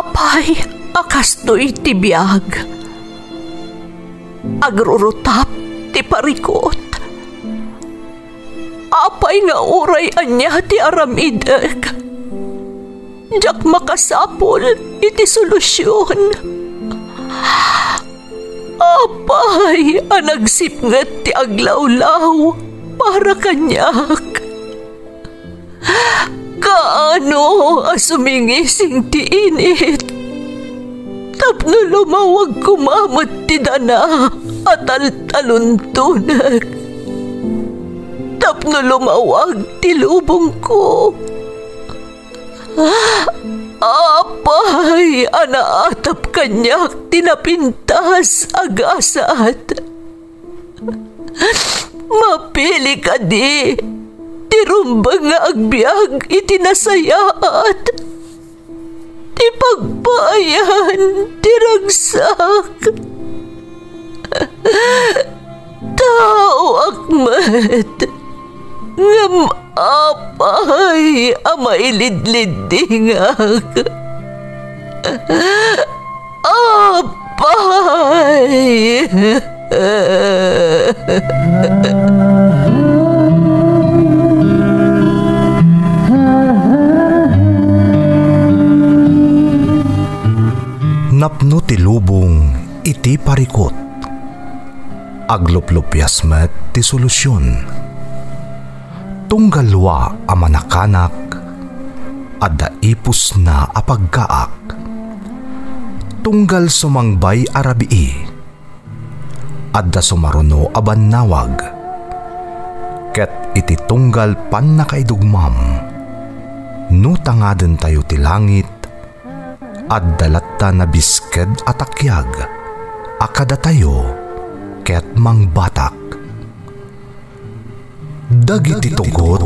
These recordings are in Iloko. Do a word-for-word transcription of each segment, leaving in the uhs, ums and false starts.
Apay a kastoy ti biag? Agrurutap ti parikut. Apay nga uray ania ti aramidek, diak makasapul iti solusion. Apay a nagsipnget ti aglawlaw para kaniak? Kaano a sumingising ti init tapno lumawag koma met ti dana a taltaluntonek, tapno lumawag ti lubongko? Apay a naatap kaniak ti napintas a gasat? Mapili kadi ti rumbeng nga agbiag iti nasayaat, ti pagpaayan ti ragsak? Taoak met, ngem apay a mailidliddingak? Apay! Napno ti lubong iti parikut. Agluplupias met ti solusion. Tunggal wa a manakanak, adda ipusna a paggaak. Tunggal sumangbay a rabii, adda sumaruno a bannawag. Ket iti tunggal pannakaidugmam, no tangadentayo ti langit, adda latta nabisked a takiag a kadatayo ket mangbatak. Dagiti tugot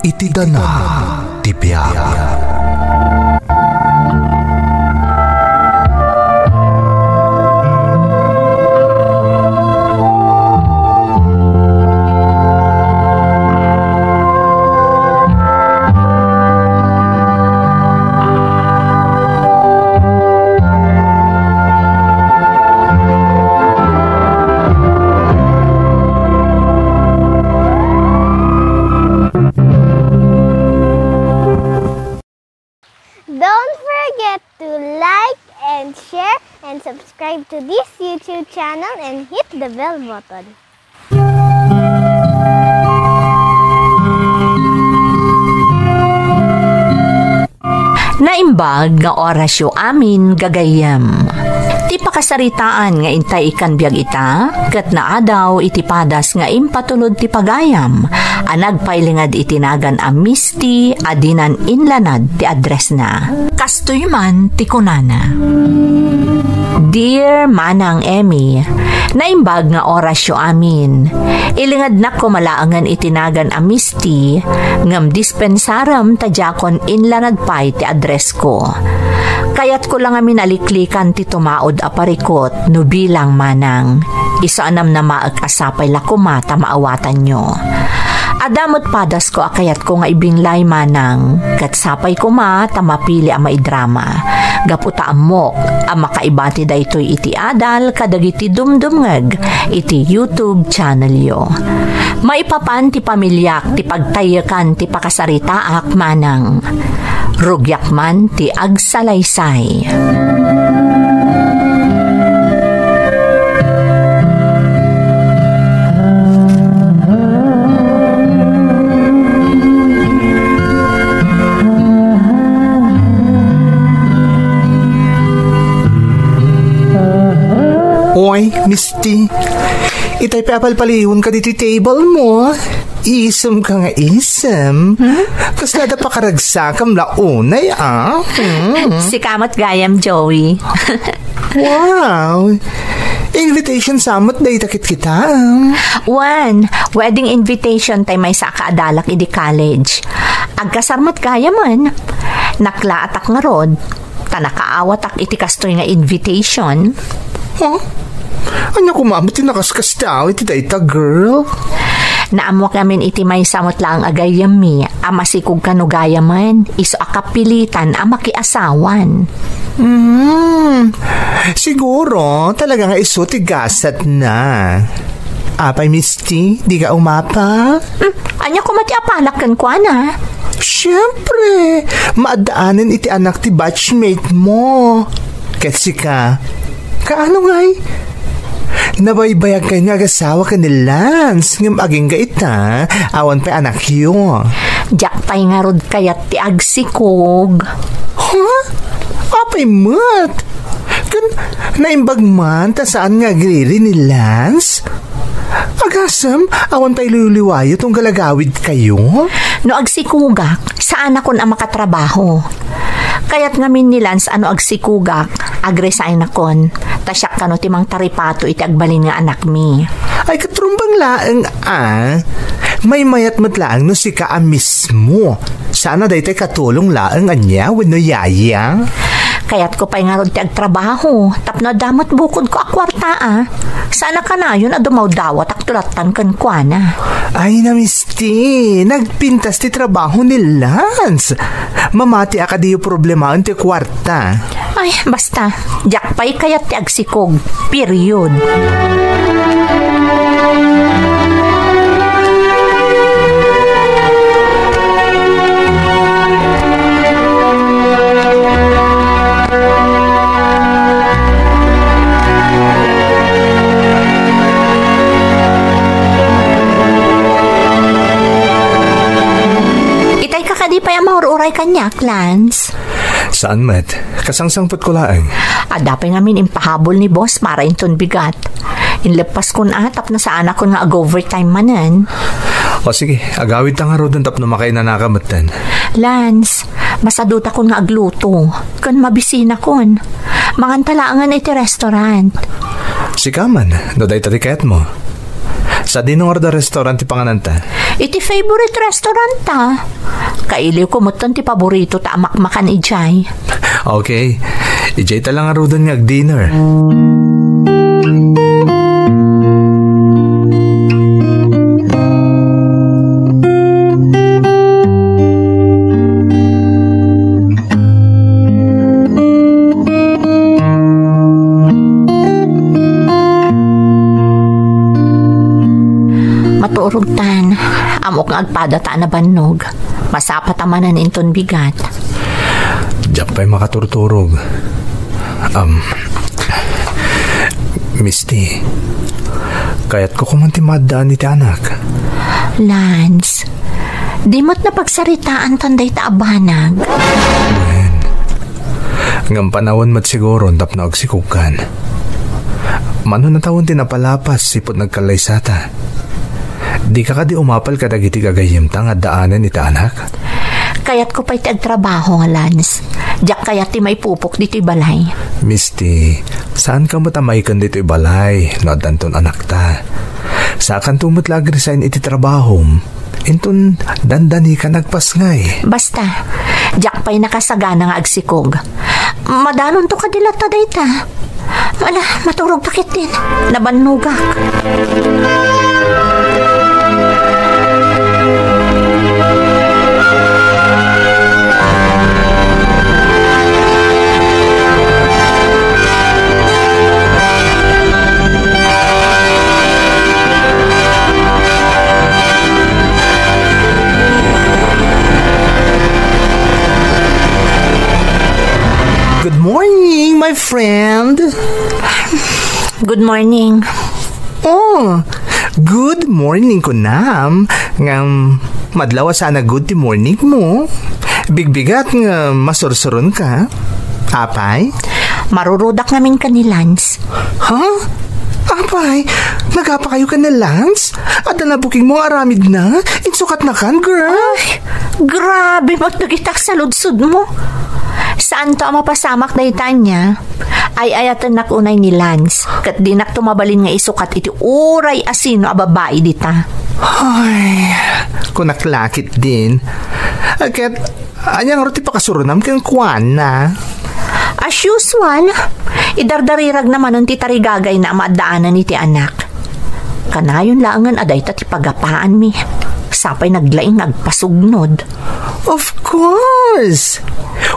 iti dana ti biag. Don't forget to like and share and subscribe to this YouTube channel and hit the bell button. Naimbag nga orasyo amin, gagayyem. Ti pakasaritaan nga intay ikkan biag ita, ket naadaw iti padas nga impatulod ti pagayam a nagpailinged iti nagan a Misty a dinan inlanad ti addressna. Kastoy man ti kunana. Dear Manang Emmy, naimbag nga orasyo amin. Ilingednak koma laengen iti nagan a Misty, ngem dispensarem ta diakon inlanad pay ti addressko. Kayatko la ngamin a liklikan ti tumaud a parikut no bilang manang. Isu a namnamaek a sapay la koma ta maawatanyo. Adda met padasko a kayatko nga ibinglay manang, ket sapay koma ta mapili a maidrama. Gapu ta ammok a makaibati daytoy iti adal kadagiti dumdumngeg iti YouTube channelyo. Maipapan ti pamiliak ti pagtaykan ti pakasaritaak manang. Rugiak man ti agsalaysay. Oy, Misty. Itay pay a palpaliiwka ditoy table mo. Isem ka nga isem. Hmm? Kasla da pakaragsakam la unay, ah. Hmm. Sika met gayam, Joey. Wow! Invitation sa met dayta ket kita, ah. Wen, wedding invitation tay maysa a kaadalak idi college. Agkasar met gayamen. Naklaatak ngarud, ta nakaawatak iti kastoy nga invitation. Huh? Ania koma met ti nakaskasdaaw iti dayta, girl? Naammoak ngamin iti maysa met laeng a gayyemmi a masikog kano gayamen, isu a kapilitan a makiasawan. Hmm, siguro talaga nga isu ti gasatna. Apay, Misty, dika umapa? Hmm, ania koma ti apalak kenkuana? Siyempre, maaddaanen iti anak ti batchmate mo. Ket sika, kaano ngay? Nabaybayag kayo nga agasawa ken ni Lance, ngem agingga ita, awan pay anakyo. Diak pay ngarud kayat ti agsikog. Ha? Apay met? Ken naimbag man ta saan nga agriri ni Lance? Agasem, awan pay liwliwayo tunggal agawid kayo? No agsikogak, saanakon a makatrabaho. Kayat ngamin ni Lance a no agsikogak, agresignakon. Ta siak kano ti mangtaripato iti agbalin nga anakmi. Ay, katrumbang laeng, ah. Maymayat met laeng no sika a mismo. Sana daytoy katulong laeng ania wenno yaya? Kayatko pay ngarud ti agtrabaho, tapno adda met bukodko a kuarta, ah. Sana kanayon a dumawdawatak tulatan kenkuana. Ay, na, Misty, nagpintas ti trabaho ni Lance. Mamati a kadiyo problemaen ti kuarta. Ay, basta, diak pay kayat ti agsikog. Period. Itay ka kadi pay a maur-uray kaniak, Lance? Saan met? Kasangsangpetko laeng. Adda pay ngamin impahabol ni boss para inton bigat. Inleppaskon a tapno saanakon nga ag-overtime manen. O sige, agawidta ngaruden tapno makainanaka metten. Lance, masadutakon nga agluto. Ken mabisinakon. Manganta laengen iti restaurant. Sika man, no dayta ti kayatmo. Sadino ngarud a restaurant ti pangananta? Iti favorite restaurant ta. Kailiwko metten ti paboritota a makmakan idiay. Okay. Idiayta lang ngaruden nga ag-dinner. Maturogtan. Ammok nga agpadata a nabannog. Masapata manen inton bigat. Diak pay makaturturog. Am, Misty, kayatko koma ti maaddaan iti anak. Lance, di met napagsaritaanton dayta a banag. Wen, ngem panawen met siguro tapno agsikogkan. Mano natawen ti napalapas ipud nagkallaysata? Dika kadi umapal kadagiti gagayyemta nga addaanen iti anak? Kayatko pay ti agtrabaho, Lance. Diak kayat ti maipupok ditoy balay. Misty, saanka met a maiken ditoy balay no addanton anakta. Saakanto met la agresign iti trabahom. Inton dandani ka nagpasngay. Basta, diak pay nakasagana nga agsikog. Madanonto kadi latta dayta. Ala, maturog ta ketdin. Nabannogak. Good morning, my friend. Good morning. Oh, good morning kunam. Ngam, madlaw a saan a good ti morning mo. Bigbigat nga masursuron ka. Apay? Marurudak ngamin ken ni Lance. Ha? Apay, nagapa kayo ken ni Lance? Adda nabukingmo nga aramidna? Insukatnakan, girl? Ay, grabe met dagiti agsaludsodmo. Saanto a mapasamak dayta ania? Ay-ayatennak unay ni Lance, ket dinakto mabalin nga isukat iti uray a sino a babai dita. Ay, kunak la ketdin. Ket, ania ngarud ti pakasurunam kenkuana? As usual, idardariragna manen ti tarigagayna a maaddaanan iti anak. Kanayon laengen a dayta ti pagapaanmi. Sapay naglaing nga agpasugnod. Of course!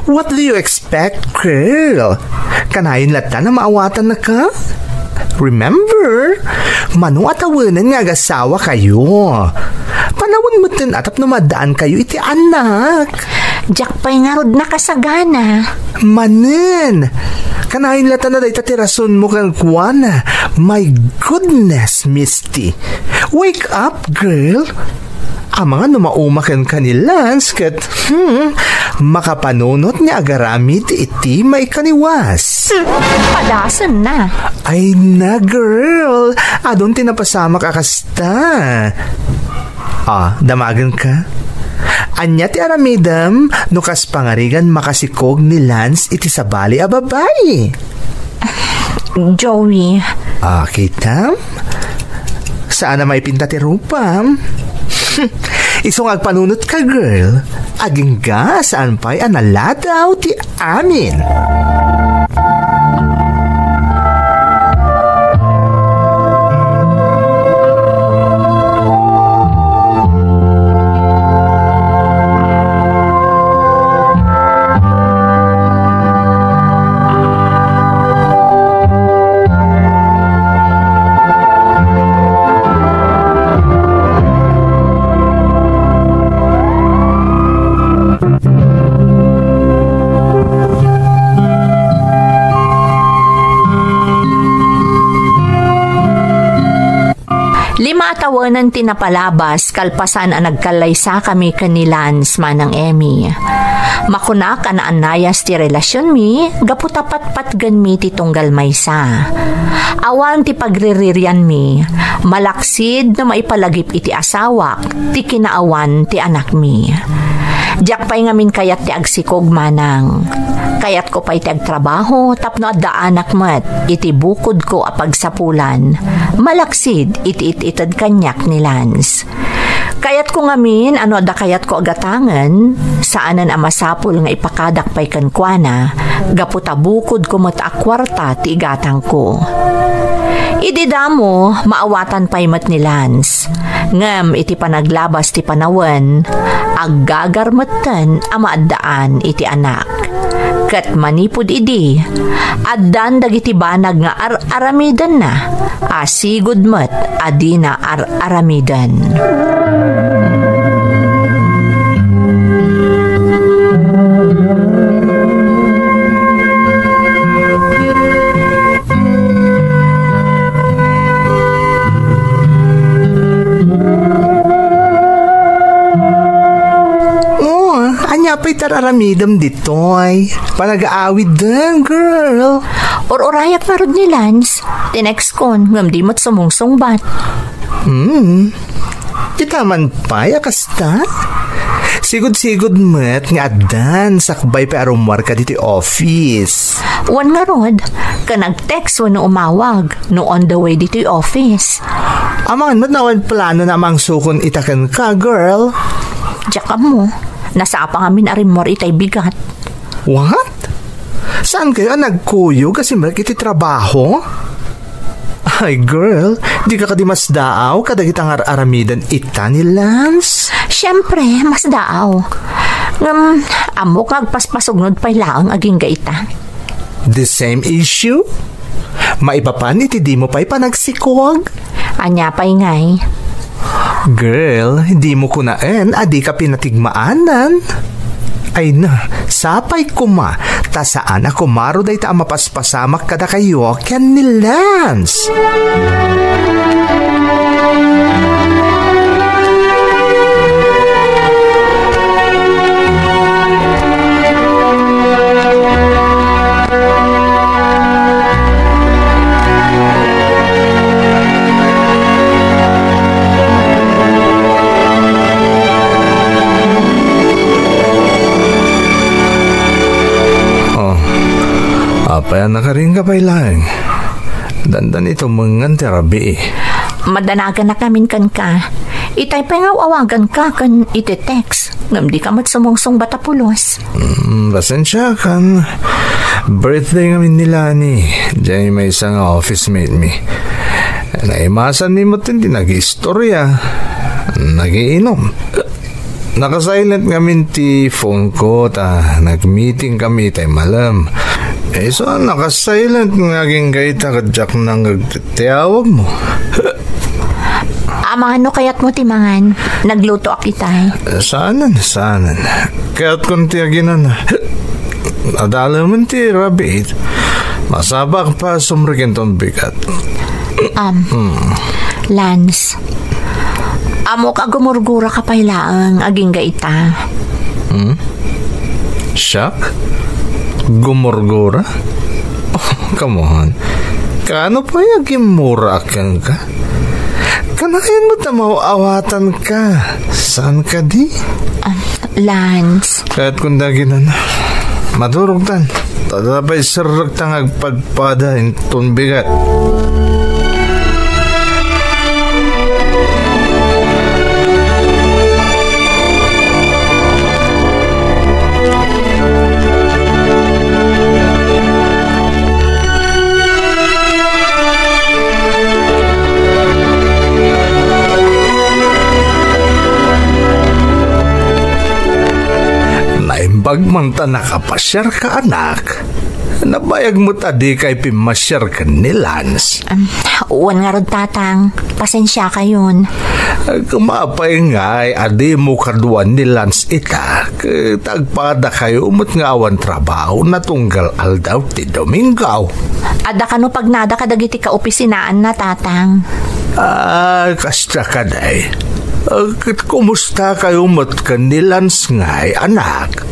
What do you expect, girl? Kanayon latta a maawatannaka? Remember, mano a tawenen nga agasawakayo. Panawen metten a tapno maaddaankayo iti anak. Diak pay ngarud nakasagana. Manen! Kanayon latta a dayta ti rasonmo kenkuana. My goodness, Misty. Wake up, girl. Amangan no mauma kenka ni Lance ket, hmm, makapanunot nga agaramid iti maikaniwas. Hmm, padasenna. Ay na, girl. Adun ti napasamak a kasta. Ah, damagenka? Ania ti aramidem no kas pangarigan makasikog ni Lance iti sabali a babai? Joey. Ah, kitam? Saan a maipinta ti rupam? Isu nga agpanunotka, girl. Agingga, saan pay a naladaw ti amin. Lima a tawenen ti napalabas kalpasan a nagkallaysakami ken ni Lance, Manang Emmy. Makunak a naannayas ti relasionmi gapu ta patpatgenmi ti tunggal maysa. Awan ti pagriririanmi, malaksid no maipalagip iti asawak ti kinaawan ti anakmi. Diak pay ngamin kayat ti agsikog, Manang. Kayatko pay ti agtrabaho tapno addaanak met iti bukodko a pagsapulan, malaksid iti it-ited kaniak ni Lance. Kayatko ngamin a no adda kayatko a gatangen, saanen a masapul nga ipakadak pay kenkuana, gapu ta bukodko met a kuarta ti igatangko. Idi damo, maawatan pay met ni Lance. Ngem iti panaglabas ti panawen, aggagar metten a maaddaan iti anak. Ket manipud idi, addan dagiti banag nga ar-aramidenna, a sigud met a dina ar-aramiden. Oh, ania pay ti ar-aramidem ditoy? Panagaawiden, girl. Ur-urayak ngarud ni Lance. Tinext kon, ngem di met sumungsungbat. Hmm. Kita man pay a kasta? Sigud-sigud met nga addan sakbay pay a rummuarka ditoy office. Wen ngarud, ken nag-text wenno umawag no on the way ditoy office. Amangan met no awan planona a mangsukon ita kenka, girl. Diak ammo, nasapa ngamin a rimmuar itay bigat. What? Saan kayo a nagkuyog a simrek iti trabaho? Ay, girl, dika kadi masdaaw kadagita nga ar-aramiden ita ni Lance? Siyempre, masdaaw. Ngem, ammok nga agpaspasugnod pay laeng agingga ita. The same issue? Maipapan iti dimo pay panagsikog? Ania pay ngay? Girl, dimo kunaen a dika pinatigmaanan. Ay na, sapay koma, ta saan a kumaro dayta a mapaspasamak kadakayo ken ni Lance. Oh, apay a nakaringga pay laeng? Dandani tumengen ti rabii. Madanaganak ngamin kenka. Itay pay nga aw-awaganka ken iti text. Ngem dika met sumungsungbat a pulos. Mm, pasensiakan. Birthday ngamin ni Lani. Diay maysa nga office mate mi. Naimasanmi met ti nagiistorya, nagiinom. Naka-silent ngamin ti phone ko ta nag-meeting kami itay malem. Isu a naka-silent nga agingga ita ket diak nangngeg ti awagmo. Amangan no kayatmo ti mangan, naglutoak itay. Saanen, saanen. Kayatkon ti aginan. Adalemen ti rabiit. Masapulak a sumrek inton bigat. Am, Lance, ammok a gumurguraka pay laeng agingga ita. Hmm? Siak? Gumurgura? Come on. Kaano pay a gimmurak kenka? Kanayon met a maaw-awatanka. Saan kadi? Ah, Lance. Kayatkon ti aginan. Madurogtan. Ta adda pay serrekta nga agpadpada inton bigat. Naimbag man ta nakapasiarka, anak. Nabayag met a dikay pimmasiar ken ni Lance. Am, wen ngarud, Tatang. Pasensiakayon. Agmapay ngay a dimo kadua ni Lance ita, ket agpadakayo met nga awan trabahona tunggal aldaw ti Domingo. Adda kano pagnada kadagiti kaopisinaanna, Tatang? Ah, kasta kadi. Ah, ket kumustakayo met ken ni Lance ngay, anak?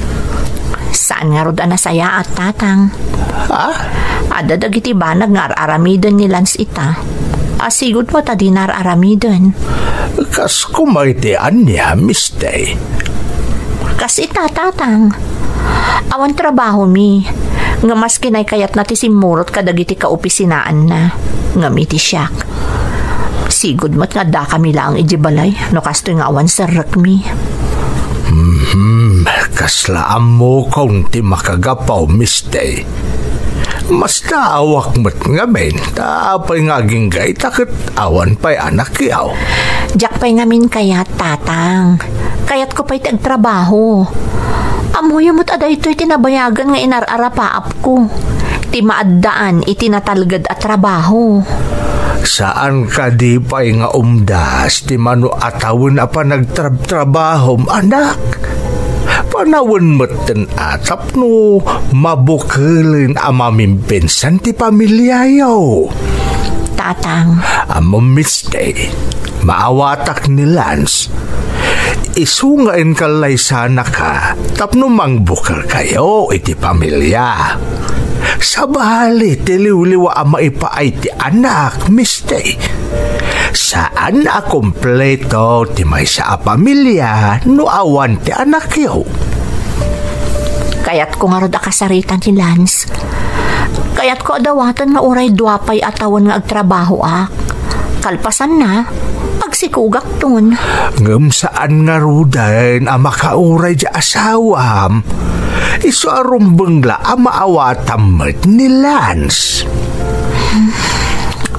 Saan ngarud a nasayaat, Tatang. Ha? Adda dagiti banag nga ar-aramiden ni Lance ita. Asigud met a dina ar-aramiden. Kas koma iti ania, Miss Tay? Kas ita, Tatang. Awan trabahomi, nga maski naykayatna ti simmurot kadagiti kaopisinaanna, ngem iti siak. Sigud met nga addakami laeng idiay balay no kastoy nga awan serrekmi. Mhm, kasla ammokon ti makagapu, Miss Tay. Mastaawak met ngamin, ta apay nga agingga ita ket awan pay anakyo? Diak pay ngamin kayat, Tatang. Kayatko pay ti agtrabaho. Ammoyo met a daytoy ti nabayagen nga inar-arapaapko, ti maaddaan iti natalged a trabaho. Saan kadi pay nga umdas ti mano a tawen a panagtrabtrabahom, anak? Panawen metten a tapno mabukelen a mamimpinsan ti pamiliayo. Tatang. Ammom, Miss Tay, maawatak ni Lance. Isu nga inkallaysanaka tapno mangbukelkayo iti pamilia. Sabali ti liwliwa a maipaay ti anak, Miss Tay. Saan a kompleto ti maysa a pamilia no awan ti anakyo. Kayatko ngarud a kasaritan ni Lance. Kayatko a dawaten nga uray dua pay a tawen nga agtrabahoak. Kalpasanna, agsikugakton. Ngem saan ngaruden a makauray ti asawam. Isu a rumbeng la a maawatam met ni Lance.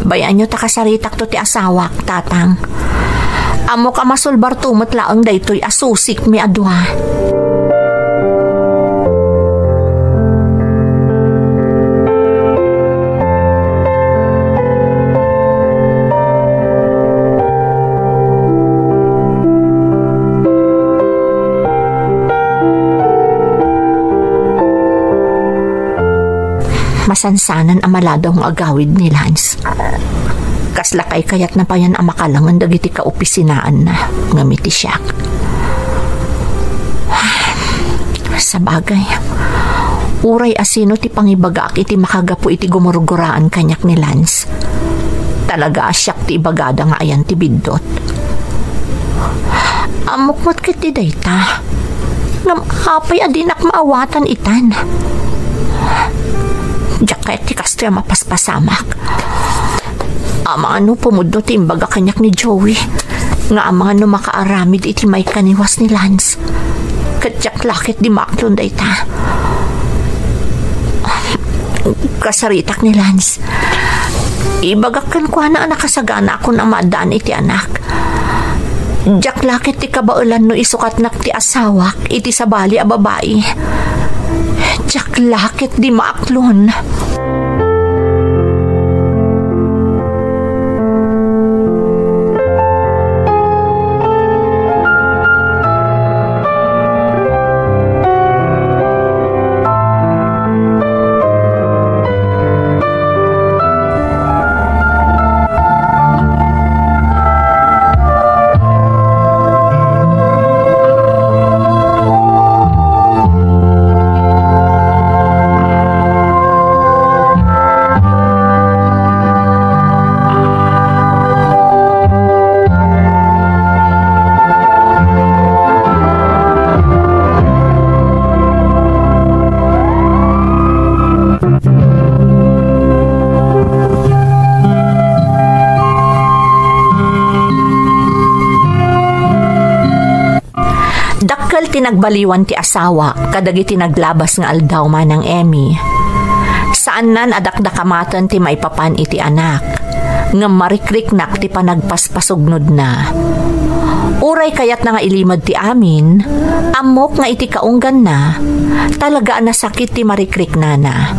Bay-anyo ta kasaritakto ti asawak, Tatang. Ammok a masulbarto met laeng daytoy a susikmi a dua. Masansanan a maladaw nga agawid ni Lance. Kasla kaykayatna payen a makalangen dagiti kaopisinaanna ngem iti siak. Sabagay, uray a sino ti pangibagaak iti makagapu iti gumurguraan kaniak ni Lance. Talaga a siak ti ibagada nga ayan ti biddut. Ammok met ketdi dayta. Ngem apay a dinak maawatan itan? Diak kayat ti kastoy a mapaspasamak. Amangan no pumudno ti imbaga kaniak ni Joey, nga amangan no makaaramid iti maikaniwas ni Lance. Ket diak la ketdi maaklon dayta. Kasaritak ni Lance. Ibagak kenkuana a nakasaganaakon a maaddaan iti anak. Diak la ket ti kabaelan no isukatnak ti asawak iti sabali a babai. Diak la ket di maaklon. Dakkel ti nagbaliwan ti asawa kadagiti naglabas nga aldaw, Manang Emmy. Saannan a dakdakamaten ti maipapan iti anak, ngem marikriknak ti panagpaspasugnodna. Uray kayatna nga ilimed ti amin, ammok nga iti kaungganna, talaga a nasakit ti marikriknana.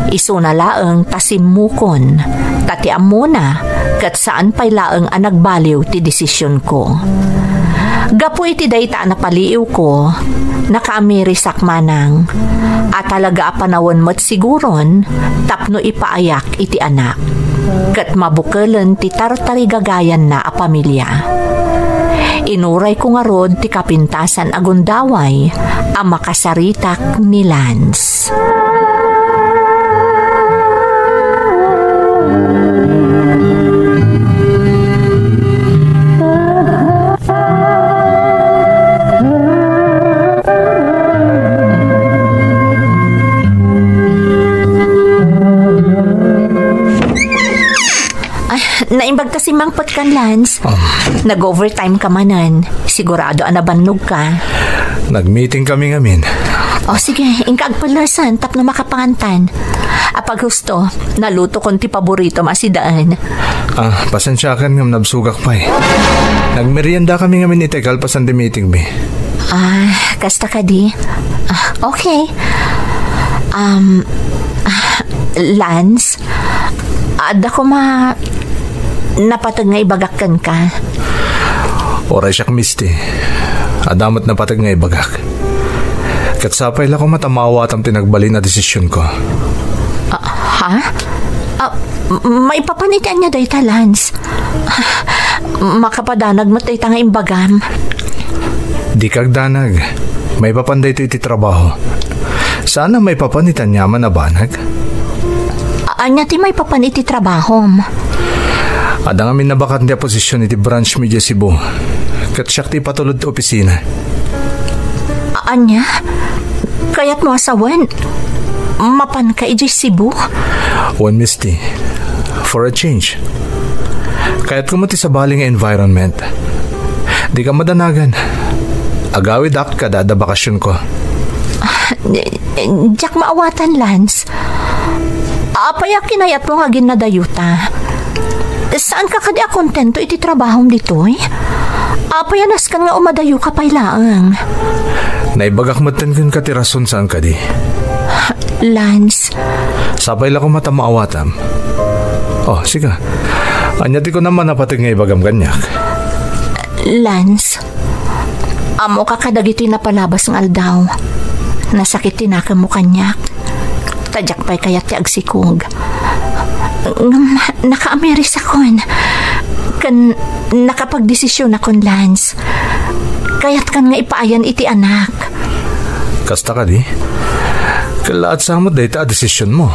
Isuna laeng ta simmukon, ta ti ammona, ket saan pay laeng a nagbaliw ti desisionko. Gapu iti dayta a napaliiwko, nakaamirisak manang, a talaga a panawen met siguron tapno ipaayak iti anak, ket mabukelen ti tartarigagayanna a pamilia. Inurayko ngarud ti kapintasan a gundaway a makasaritak ni Lance. Ay, naimbag ta simmangpet kan, Lance. Um. Nag-overtime ka manen. Sigurado a nabannog ka. Nag-meeting kami ngamin. O sige, inka agpalasan tapno makapangantan. Apag husto, nalutokon ti paboritom a sidaen. Ah, pasensiakan ngem nabsogak pay. Nagmerienda kami ngamin iti kalpasan ti meeting mi. Ah, kasta kadi? Ah, okay. Um, ah, Lance, adda koma napateg nga ibagak kenka. Uray siak, Misty. Adda met napateg nga ibagak. Ket sapay la koma ta maawatam ti nagbalin a desisionko. Ah, ha? Ah, M-, maipapan iti ania dayta, Lance? Makapadanag met dayta nga imbagam. Dika agdanag. Maipapan daytoy iti trabaho. Saan a maipapan iti aniaman a banag. A-, ania ti maipapan iti trabahom? Adda ngamin nabakan ti posision iti branch mi idiay Cebu. Ket siak ti ipatulod ti opisina. A-, ania? Kayatmo a sawen, mapanka idiay Cebu? Wen, Misty, for a change. Kayatko met ti sabali nga environment. Dika madanagan. Agawidak kada adda bakasionko. Diak maawatan, Lance. Apay a kinayatmo nga aginnadayuta? Saanka kadi a kontento iti trabahom ditoy? Apay a nasken nga umadayoka pay laeng? Naibagak metten kenka ti rason saan kadi. Lance. Sapay la koma ta maawatam. O, sika. Ania ti kunam a napateg nga ibagam kaniak? Lance, ammoka kadagitoy napalabas nga aldaw. Nasakit ti nakemmo kaniak. Ta diak pay kayat ti agsikog. Ngem nakaamirisakon. Ken nakapagdesisionakon, Lance. Kayatkan nga ipaayan iti anak. Kasta kadi? Kellaat sa met dayta a desisionmo.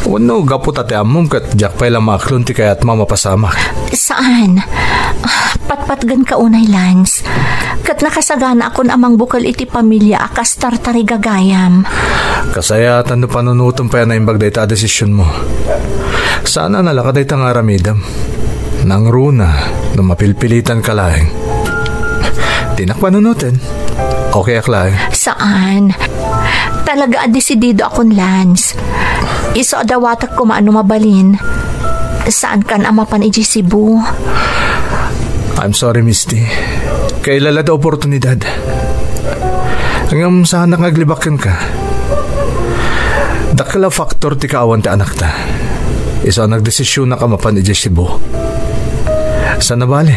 Wenno gapu ta ti ammom ket diak pay la maaklon ti kayatmo a mapasamak? Saan. Patpatgenka unay, Lance. Ket nakasaganaakon a mangbukel iti pamilia a kas tartarigagayam. Kasayaatan no panunotem pay a naimbag dayta a desisionmo. Saan a nalaka dayta nga aramidem. Nangruna no mapilpilitanka laeng. Dinak panunoten. Okay ak laeng. Saan. Talaga a desididoakon, Lance. Isu a dawatek koma no mabalin. Saankan a mapan idiay Cebu. I'm sorry, Misty. Kailala ti oportunidad. Ngem saanak nga aglibak kenka. Dakkel a faktor ti kaawan ti anakta. Isu a nagdesisionak a mapan idiay Cebu. Sana bale,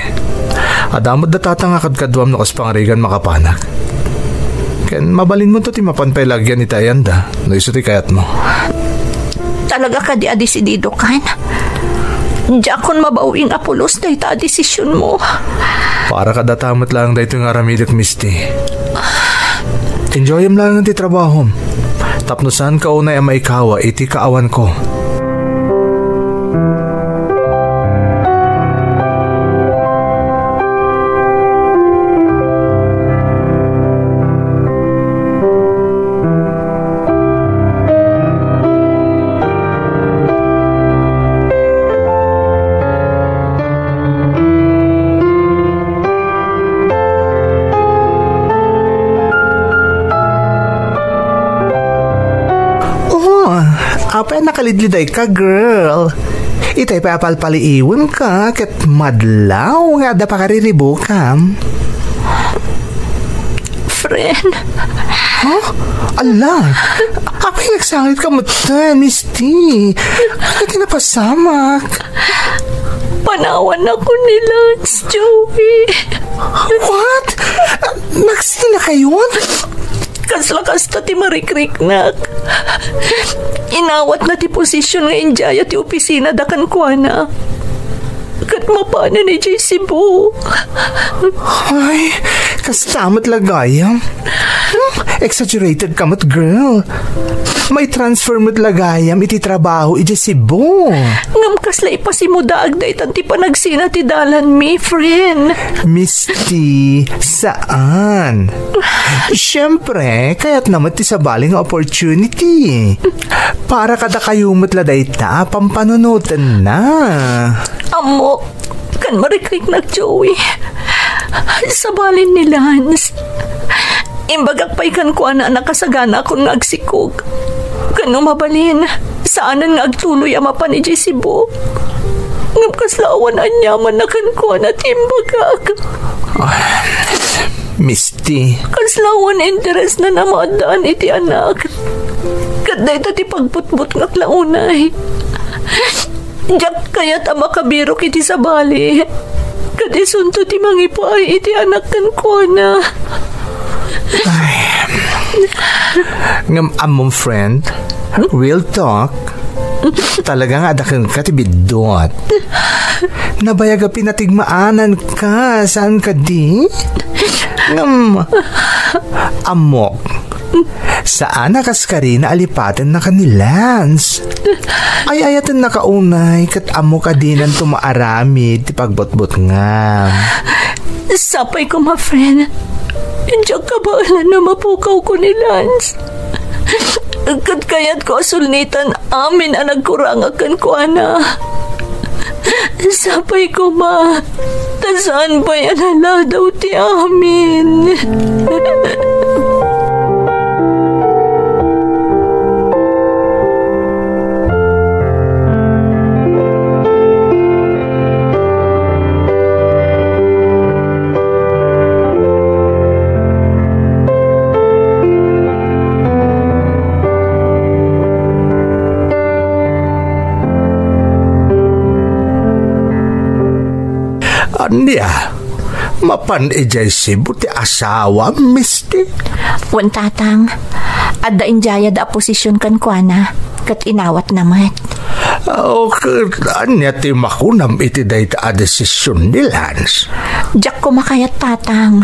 adda met datata nga kadkaduam no kas pangarigan makapanak. Ken mabalinmonto ti mapan pay la agyan iti ayanda, no isu ti kayatmo. Talaga kadi a desididokan? Diakon mabawi nga pulos dayta a desisionmo. Para kadata met laeng daytoy nga aramidek, Misty. Enjoyem laeng ti trabahom. Tapno saanka unay a maikawa iti kaawanko. Oh, apay a nakalidlidayka, girl? Itay pay a palpaliiwenka ket madlaw nga adda pakariribukam. Friend. Huh? Ala, apay nagsangitka metten, Misty? Ania ti napasamak? Panawanakon ni Lance, Joey. What? Nagsinakayon? Kasla kasta ti marikriknak. Inawatna ti posision nga indiaya ti opisinada kenkuana. Ket mapanen idiay Cebu. Ay, kasta met la gayam. Hmm, exaggerated ka met, girl. Maitransfer met la gayam iti trabaho idiay Cebu. Ngem kasla ipasimudaag daytan ti panagsina ti dalanmi, friend. Misty, saan. Siyempre, kayatna met ti sabali nga opportunity. Para kadakayo met la dayta a pampanunotenna. Ammok, ken marikriknak, Joey. Sabalin ni Lance. Imbagak pay kenkuana a nakasaganakon nga agsikog. Ken no mabalin, saanen nga agtuloy a mapan idiay Cebu. Ngem kasla awan aniamanna kenkuana ti imbagak. Ay, Misty. Kasla awan interesna a maaddaan iti anak. Ket dayta ti pagbutbutngak la unay. Diak kayat a makabirok iti sabali. Ket isunto ti mangipaay iti anak kenkuana. Ay. Ngem ammom, friend, real talk, talaga nga adda kenka ti biddut. Nabayag a pinatigmaananka, saan kadi? Ngem, ammok, saan a kas karina a lipatenna ken ni Lance. Ay-ayatennaka unay ket ammok a dinanto maaramid ti pagbutbutngam. Sapay koma, friend. Diak kabaelan a mapukawko ni Lance. Ket kayatko a sulnitan amin a nagkurangak kenkuana. Sapay koma, ta saan pay a naladaw ti amin. Ania? Mapan idiay Cebu ti asawam, Misty? Wen, Tatang. Adda indiayada a posision kenkuana, ket inawatna met. O, ket ania ti makunam iti dayta a desision ni Lance? Diak koma kayat, Tatang.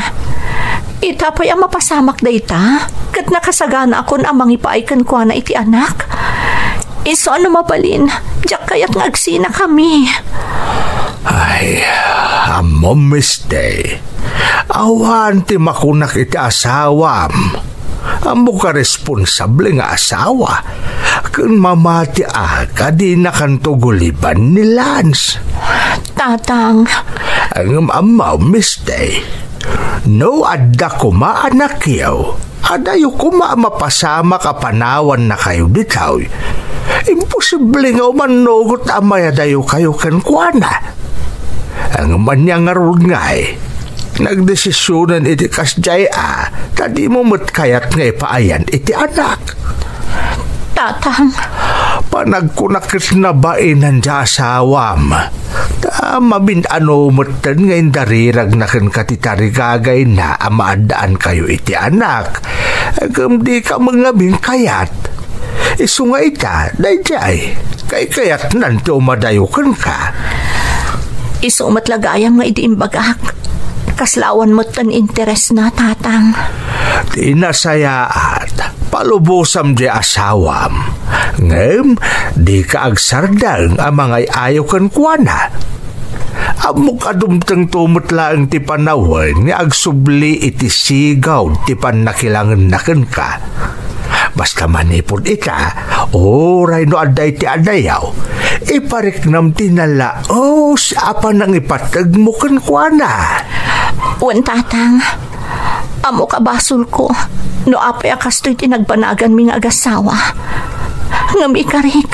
Ita pay a mapasamak dayta, ket nakasaganakon a mangipaay kenkuana iti anak. Isu a no mabalin, diak kayat nga agsinakami. Ay, ammom, Misty. Awan ti makunak iti asawam. Ammok a responsable nga asawa. Ken mamatiak a dinakanto guliban ni Lance. Tatang. Ngem ammom, Misty, no adda koma anakyo, adayo koma a mapasamak a panawannakayo ditoy. Imposible nga umannugot a mayadayokayo kenkuana. Ngem ania ngarud ngay, nagdesisionen iti kasdiay a ta dimo met kayat nga ipaayan iti anak? Tatang. Panagkunak ket nabain dayta asawam. Ta mamin-ano metten nga indariragna kenka ti tarigagayna a maaddaankayo iti anak. Ngem dika met ngamin kayat. Isu nga ita, daydiay, kaykayatnan ti umadayo kenka. Isu met la gayam nga idi imbagak, kasla awan metten interesna, Tatang. Ti nasayaat, palubosam diay asawam. Ngem, dika agsardeng a mangay-ayo kenkuana. Ammok a dumtengto met laeng ti panawen nga agsubli iti sigud ti pannakilangenna kenka. Basta manipud ita, uray no adda iti adayaw, ipariknam ti nalaus a panangipategmo kenkuana. Wen, Tatang. Ammok a basolko no apay a kastoy ti nagbanaganmi nga agasawa. Ngem ikarik,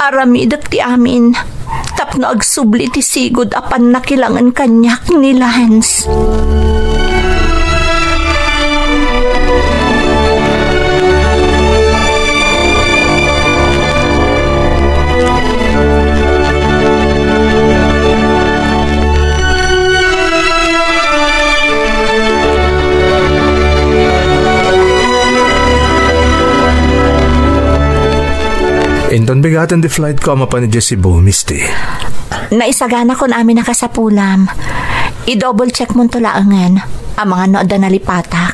aramidek ti amin tapno agsubli ti sigud a pannakilangen kaniak ni Lance. Inton bigaten ti flight ko a mapan idiay Cebu, Misty. Naisaganakon amin a kasapulam. I-double check monto laengen. Amangan no adda nalipatak.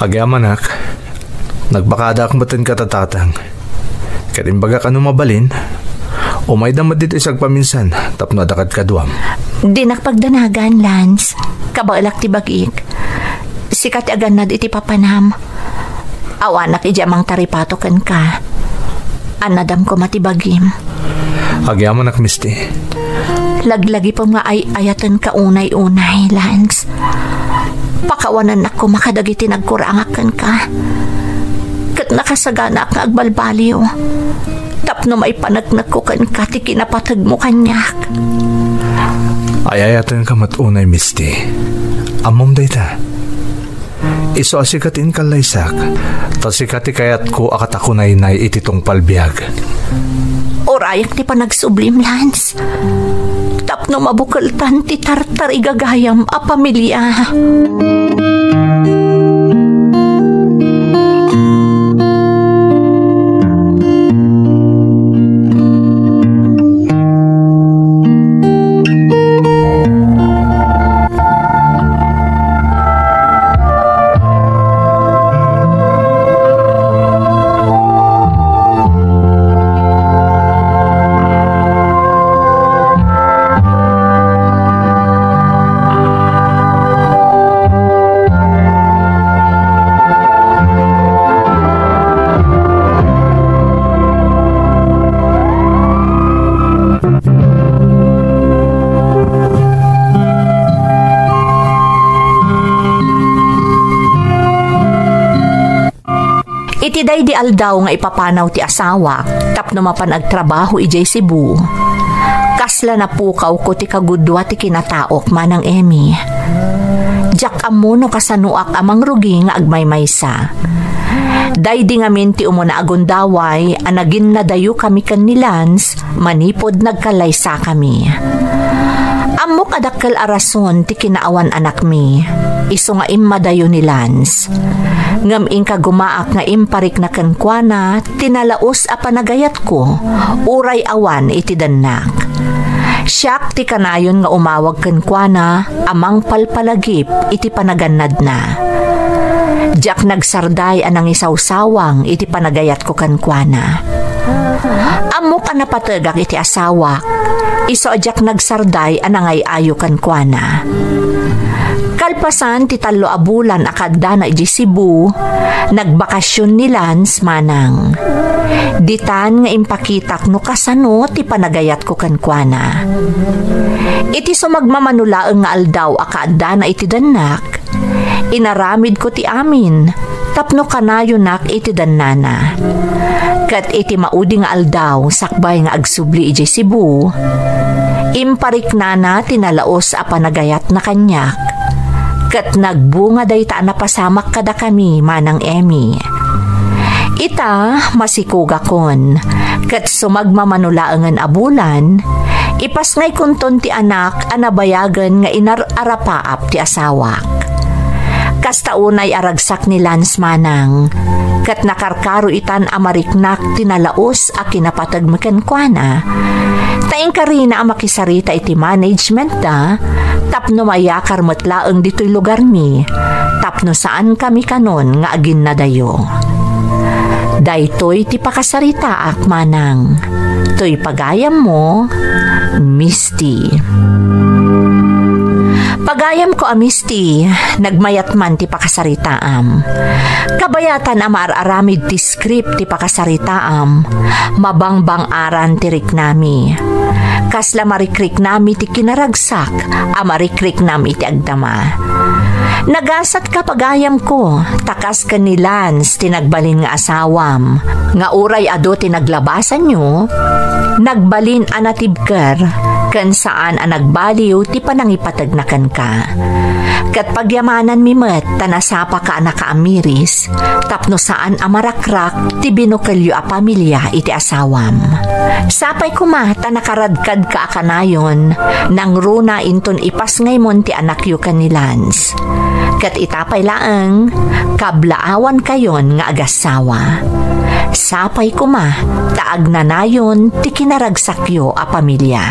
Agyamanak, nagpakadaak met kenka, Tatang. Ket imbagak a no mabalin, umayda met ditoy sagpaminsan tapno adda kadkaduam. Dinak pagdanagan, Lance. Kabaelak ti bagik. Sika ti agannad iti papanam. Awanak idiay mangtaripato kenka. Annadam koma ti bagim. Agyamanak, Misty. Laglagipem nga ay-ayatenka unay-unay, Lance. Pakawanennak koma kadagiti nagkurangak kenka. Ket nakasaganaak nga agbalbaliw tapno maipaneknekko kenka ti kinapategmo kaniak. Ay-ayatenka met unay, Misty. Ammom dayta. Isu a sika ti inkallaysak, ta sika ti kayatko a katakunaynay iti tungpal biag. Urayak ti panagsublim, Lance, tapno mabukeltan ti tartarigagayam a pamilia. Iti daydi aldaw nga ipapanaw ti asawak tapno mapan agtrabaho idiay Cebu, kasla napukawko ti kagudua ti kinataok, Manang Emmy. Diak ammo no kasanoak a mangrugi nga agmaymaysa. Daydi ngamin ti umuna a gundaway a naginnadayokami ken ni Lance manipud nagkallaysakami. Ammok a dakkel a rason ti kinaawan-anakmi, isu nga immadayo ni Lance. Ngem inkagumaak nga imparikna kenkuana ti nalaus a panagayatko, uray awan iti dennak. Siak ti kanayon nga umawag kenkuana a mangpalpalagip iti panagannadna. Diak nagsarday a nangisawsawang iti panagayatko kenkuana. Ammok a napategak iti asawak, isu a diak nagsarday a nangay-ayo kenkuana. Kalpasan ti tallo a bulan a kaaddana idiay Cebu, nagbakasyon ni Lance manang. Ditan nga impakitak no kasano ti panagayatko kenkuana. Iti sumagmamano laeng nga aldaw a kaaddana iti dennak, inaramidko ti amin tapno kanayonak iti dannana. Ket iti maudi nga aldaw sakbay nga agsubli idiay Cebu, impariknana ti nalaus a panagayatna kaniak, ket nagbunga dayta a napasamak kadakami, Manang Emmy. Ita, masikugakon, ket sumagmamano laengen a bulan, ipasngaykonton ti anak a nabayagen nga inar-arapaap ti asawak. Kasta unay a ragsak ni Lance, Manang, ket nakarkaro itan a mariknak ti nalaus a kinapateg mi kenkuana. Ta inkarina a makisarita iti managementda tapno mayakar met laeng ditoy lugarmi, tapno saankami kanon nga aginnadayo. Daytoy ti pakasaritaak, Manang. Toy pagayammo, Misty. Pagayamko a Misty, nagmayat man ti pakasaritaam. Kabayatan a maar-aramid ti script ti pakasaritaam, mabangbang-aran ti riknami. Kasla marikriknami ti kinaragsak a marikriknam iti agdama. Nagasat ka, pagayamko, ta kas ken ni Lance ti nagbalin nga asawam, nga uray adu ti naglabasanyo, nagbalin a natibker, ken saan a nagbaliw ti panangipategna kenka. Ket pagyamananmi met ta nasapaka a nakaamiris, tapno saan a marakrak ti binukelyo a pamilia iti asawam. Sapay koma ta nakaradkadka a kanayon, nangruna inton ipasngaymon ti anakyo ken ni Lance. Ket ita pay laeng, kablaawankayon nga agassawa. Sapay koma ta agnanayon ti kinaragsakyo a pamilia.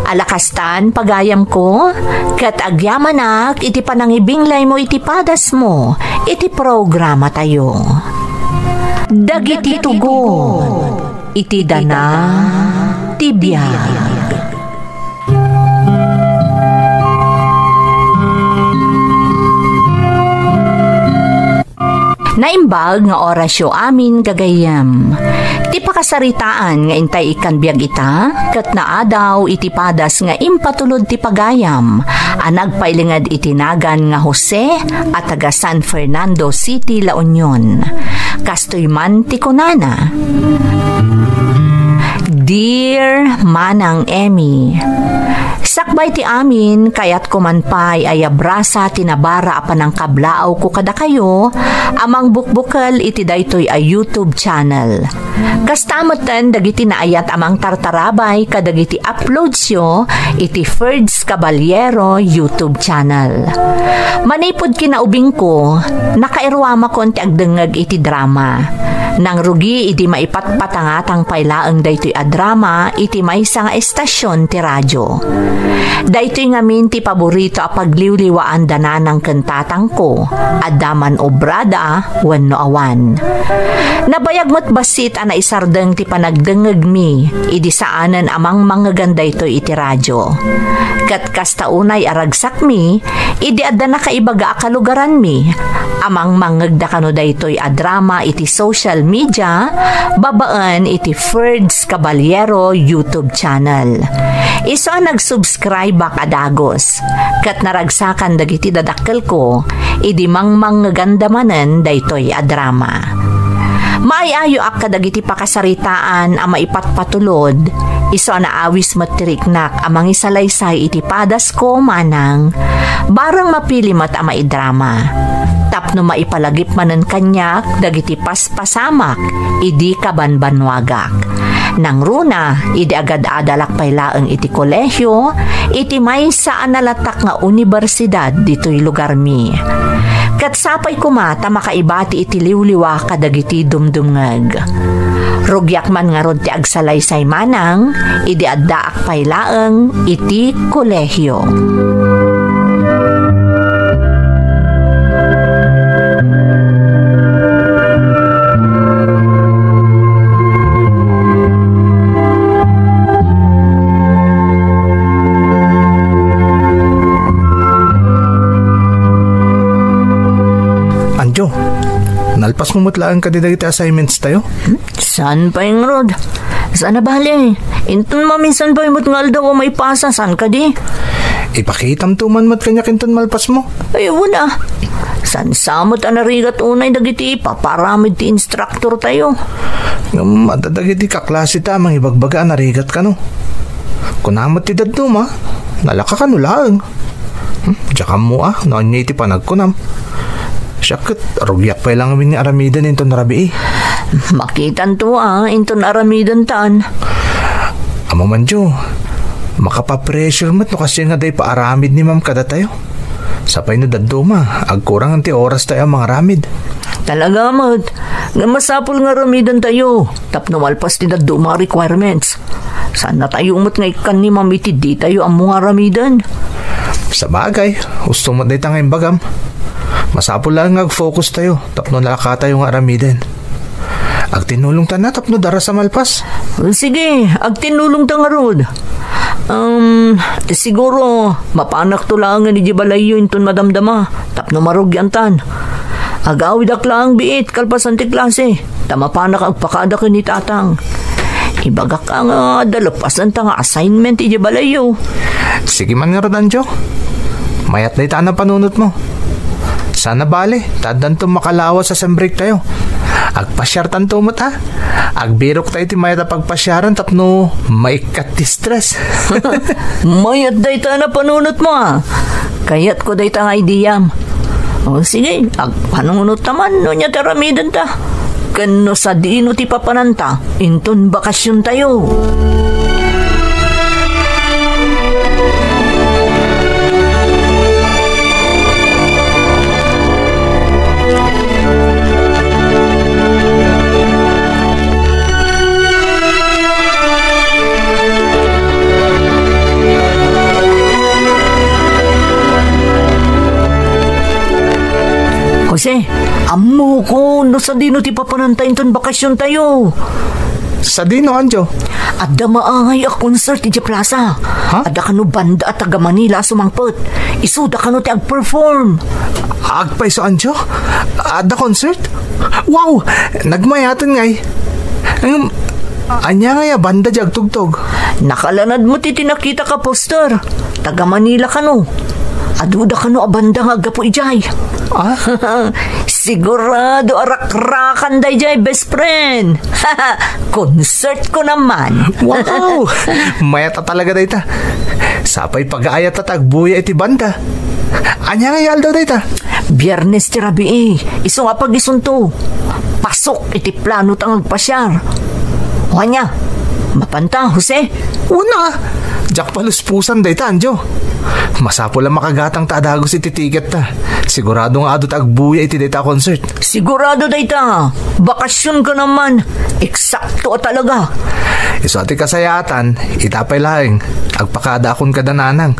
Ala kastan, pagayamko, ket agyamanak iti panangibinglaymo iti padasmo iti programatayo. Dagiti tugon iti dana ti biag. Naimbag nga orasyo amin, gagayyem. Ti pakasaritaan nga intay ikkan biag ita, ket naadaw iti padas nga impatulod ti pagayam a nagpailinged iti nagan nga Jose a taga San Fernando City, La Union. Kastoy man ti kunana, Dear Manang Emmy, sakbay ti amin, kayatko man pay a yabrasa ti nabara a panangkablaawko kadakayo a mangbukbukel iti daytoy a YouTube channel. Kasta metten dagiti naayat a mangtartarabay kadagiti uploadsyo iti Ferds Caballero YouTube channel. Manipud kinaubingko, nakairuamakon ti agdengngeg iti drama. Nangrugi idi maipatpatangatang pay laeng daytoy a drama iti maysa nga estasion ti radio. Daytoy ngamin ti paborito a pagliwliwaanda nanang ken tatangko, adda man obrada wenno awan. Nabayag met bassit a naisardeng ti panagdengngegmi idi saanen a mangmangegan daytoy iti radio. Ket kasta unay a ragsakmi, idi adda nakaibaga a kalugaranmi a mangmangngegda kano daytoy a drama iti social media babaen iti Ferds Caballero YouTube channel. Isu a nagsubscribe-ak a dagus, ket naragsakan dagiti dadakkelko idi mangmangngeganda manen daytoy a drama. Maay-ayoak kadagiti pakasaritaan a maipatpatulod, isu a naawis met ti riknak a mangisalaysay iti padasko manang, bareng mapili met a maidrama. Tapno maipalagip manen kaniak dagiti paspasamak idi kabanbannuagak. Nangruna, idi agad-adalak pay laeng iti kolehio, iti maysa a nalatak nga unibersidad ditoy lugarmi. Ket sapay koma ta makaibati iti liwliwa kadagiti dumdumngeg. Rugiak man ngarud ti agsalaysay manang idi addaak pay laeng iti kolehio. Anjo, nalpasmo met laeng kadi dagiti assignments tayo? Saan pay ngarud? Saan a bale? Inton maminsan pay met nga aldaw a maipasa, saan kadi? Ipakitamto man met kaniak inton malpasmo. Ay, wala. Saan sa met a narigat unay dagiti ipapaaramid ti instructor tayo? Ngem adda dagiti kaklaseta a mangibagbaga a narigat kano. Kuna met ti dadduma, nalaka kano laeng. Hmm, diak ammo a, no ania iti panagkunam. Siak ket, rugiak pay laeng ngamin nga aramiden inton rabii. Makitanto a, inton aramidentan. Amo man, Jo, makapa-pressure met no kasdiay nga adda ipaaramid ni Ma'am kadatayo. Sapay no dadduma, agkurangen ti orastayo a mangaramid. Talaga met, nga masapul nga aramidentayo, tapno malpas ti dadduma a requirements. Saannatayo met nga ikkan ni Ma'am iti ditayo ammo nga aramiden. Sabagay, husto met dayta nga imbagam. Masapul laeng nga ag-focus tayo tapno nalakatayo nga aramiden. Agtinulongta na tapno daras a malpas. Sige, agtinulongta ngarud. Um, siguro, mapanakto laengen idiay balayyo inton madamdama tapno marugiantan. Agawidak laeng biit kalpasan ti klase. Ta mapanak agpakada ken ni Tatang. Ibagak a nga adda lepasanta nga assignment idiay balayyo. Sige man ngarud, Anjo. Mayat dayta a napanunotmo. Saan a bale, ta addanto makalawas a sem break tayo. Agpasiartanto met a. Agbirok tayo ti mayat a pagpasiaran tapno maikkat ti stress. Mayat dayta a napanunotmo a. Kayatko dayta nga ideyam. O sige, agpanunotta man no ania ti aramidenta. Ken no sadino ti papananta, inton bakasiontayo. Jose, ammokon no sadino ti papananta inton bakasiontayo. Sadino, Anjo? Adda maangay a concert idiay plaza. Ha? Adda kano banda a taga Manila a sumangpet. Isuda kano ti agperform. Agpayso, Anjo? Adda concert? Wow! Nagmayaten ngay. Ngem, ania ngay a banda diay agtugtog? Nakalanad met iti nakitak a poster. Taga Manila kano. Aduda kano a banda nga aggapu idiay. Ah? Sigurado a rakrakan daydiay, best friend. Concert ko naman. Wow! Mayat a talaga dayta. Sapay pagaayat ta agbuya iti banda. Ania nga aldaw dayta? Biyernes ti rabii, isu nga pagisunto. Pasok iti plano ta nga agpasiar. O ania, mapanta, Jose? Una, diak paluspusan dayta, Anjo. Masapul a makagatang ta a dagus iti tiket ta. Sigurado nga adu ta agbuya iti dayta a concert. Sigurado dayta. Bakasion ka naman. Eksakto a talaga. Isu a ti kasayaatan, ita pay laeng, agpakadaakon kada nanang.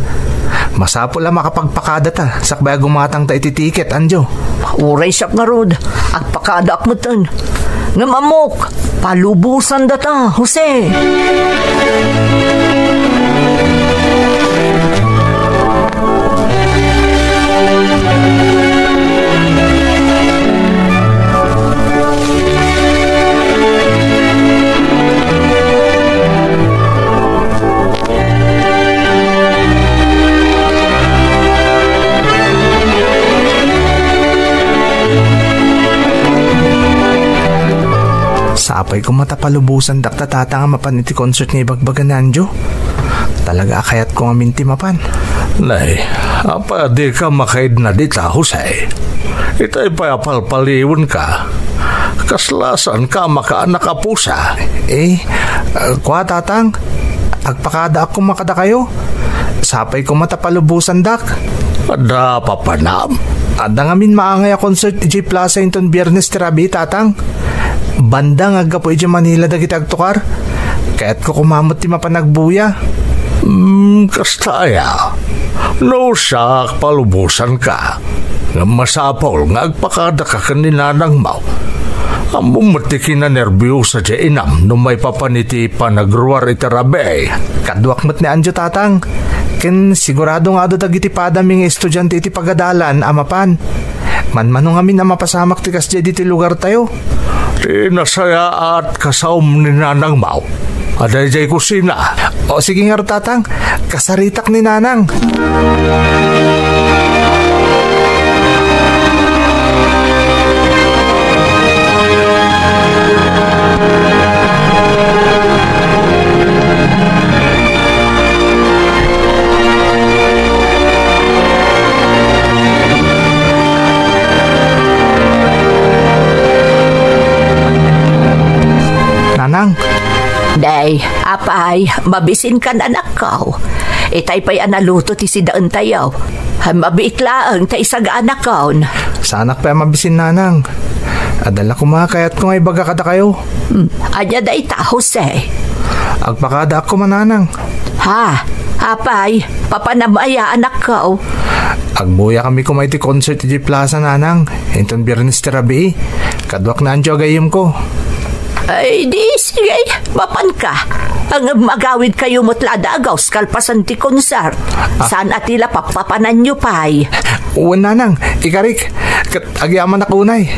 Masapul a makapagpakada ta, sakbay a gumatang ta iti tiket, Anjo. Uray siak ngarud, agpakadaak metten. Ngem ammok, palubosan data, Jose. Sapay koma ta palubosandak ta tata nga mapan iti concert nga ibagbaga ni Anjo. Talaga a kayatko ngamin ti mapan. Nay, apay a dika makaidna dita, Jose? Itay pay a palpaliwenka. Kasla saanka a makaanak a pusa. Eh, ah, kua, Tatang, agpakadaak koma kadakayo. Sapay koma ta palubosandak. Adda papanam? Adda ngamin maangay a concert idiay plaza inton Biernes ti rabii, Tatang. Banda nga aggapu idiay Manila dagiti agtukar. Kayatko koma met ti mapan agbuya. Hmm, kasta aya. No siak, palubosanka. Ngem masapul nga agpakadaka ken ni nanangmo. Ammom met ti kinanerbiosa diay inam no maipapan iti panagruar iti rabii. Kaduak met ni Anjo, Tatang. Ken sigurado nga adu dagiti padami nga estudiante iti pagadalan a mapan. Manmano ngamin a mapasamak ti kasdiay ditoy lugartayo. Ti nasayaat, kasaom ni nanangmo. Adda idiay kusina. O, sige ngarud, Tatang. Kasaritak ni Nanang. Apay, mabisinkan, anakko. Itay pay a naluto ti sidaentayo. Mabiit laeng ta isagaanakon. Saanak pay a mabisin, nanang. Adda la koma kayatko nga ibaga kadakayo. Hmm, ania dayta, Jose? Agpakadaak koma, nanang. Ha? Apay, papanam aya, anakko? Agbuya kami koma iti concert iti plaza, nanang. Inton Biernes ti rabii. Kaduak ni Anjo a gayyemko. Ay, di sige, mapanka. Ngem agawidkayo met la a dagaus kalpasan ti concert. Ah. Saan a ti la pappapananyo pay? Wen, nanang, ikarik. Ket agyamanak unay.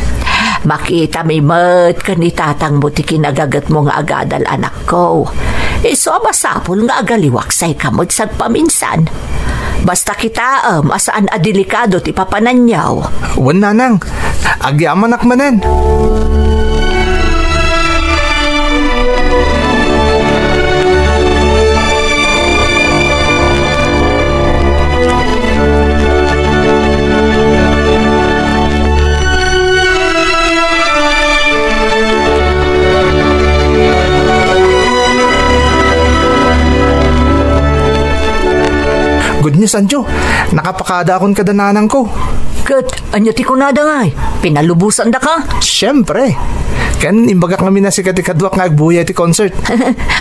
Makitami met ken ni tatangmo ti kinagagetmo nga agadal, anakko. Isu a masapul nga agaliwak say ka met sagpaminsan. Basta kitaem a saan a delikado ti papananyo. Wen, nanang, agyamanak manen. Good news, Anjo. Nakapakadaakon kada nanangko. Ket, ania ti kunada ngay? Pinalubosandaka? Siempre. Ken imbagak ngamin a sika ti kaduak nga agbuya iti concert.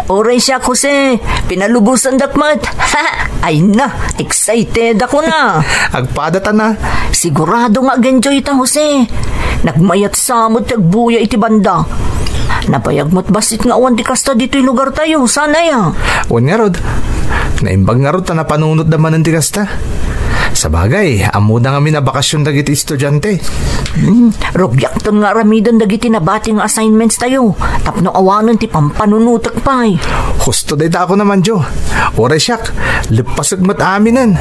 Uray siak, Jose. Pinalubosandak met. Ay na, excited ako na. Agpada ta na. Sigurado nga ag-enjoy ta, Jose. Nagmayat sa met ti agbuya iti banda. Nabayag met bassit nga awan ti kasta ditoy lugartayo. Saan aya? Wen ngarud. Naimbag ngarud ta napanunotda manen ti kasta. Sabagay, ammoda ngamin a bakasyon dagiti estudiante. Hmm, rugiakton nga aramiden dagiti nabati nga assignments tayo, tapno awanen ti pampanunotek pay. Husto dayta a kunam, Anjo. Uray siak, leppasek met aminen.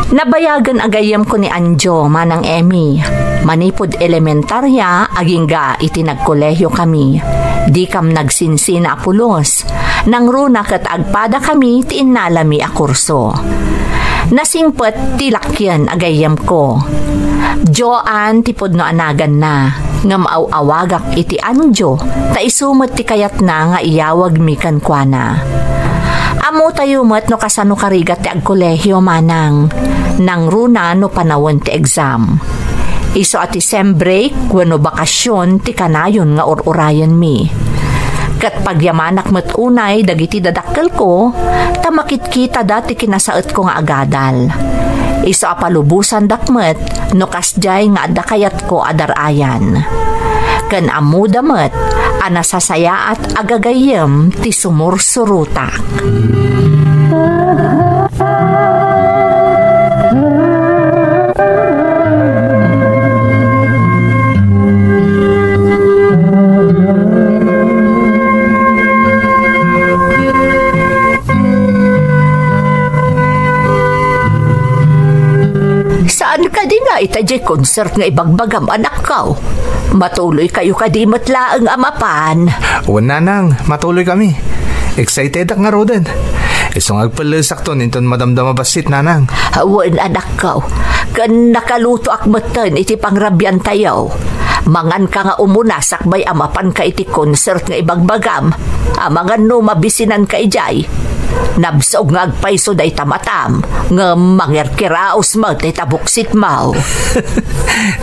Nabayagen a gayyemko ni Anjo, Manang Emmy. Manipud elementarya, agingga iti nagkolehiokami. Dikam nagsinsina a pulos. Nangruna ket agpadakami ti innalami a kurso. Nasingpet ti lakyen a gayyemko. Joan ti pudno a naganna, ngem aw-awagak iti Anjo, ta isu met ti kayatna nga iyawagmi kenkuana. Ammotayo met no kasano karigat ti agkolehio, manang. Nangruna no panawen ti exam. Isu a ti sem break wenno bakasyon ti kanayon nga ur-urayenmi. Ket pagyamanak met unay dagiti dadakkelko, ta makitkitada ti kinasaetko nga agadal. Isu a palubosandak met no kasdiay nga adda kayatko a dar-ayan. Ken ammoda met a nasasayaat a gagayyem ti sumursurutak. Saan kadi nga ita diay concert nga ibagbagam, anakko? Matuloykayo kadi met laeng a mapan? Wen, nanang, matuloykami. Excitedek ngaruden. Isu nga agpellesakton inton madamdama bassit, nanang. Wen, anakko. Ken nakalutoak metten iti pangrabiantayo. Manganka nga umuna sakbay a mapanka iti concert nga ibagbagam. Amangan no mabisinanka idiay. Nabsog nga agpayso dayta matam, ngem mangerkiraos met dayta buksitmo.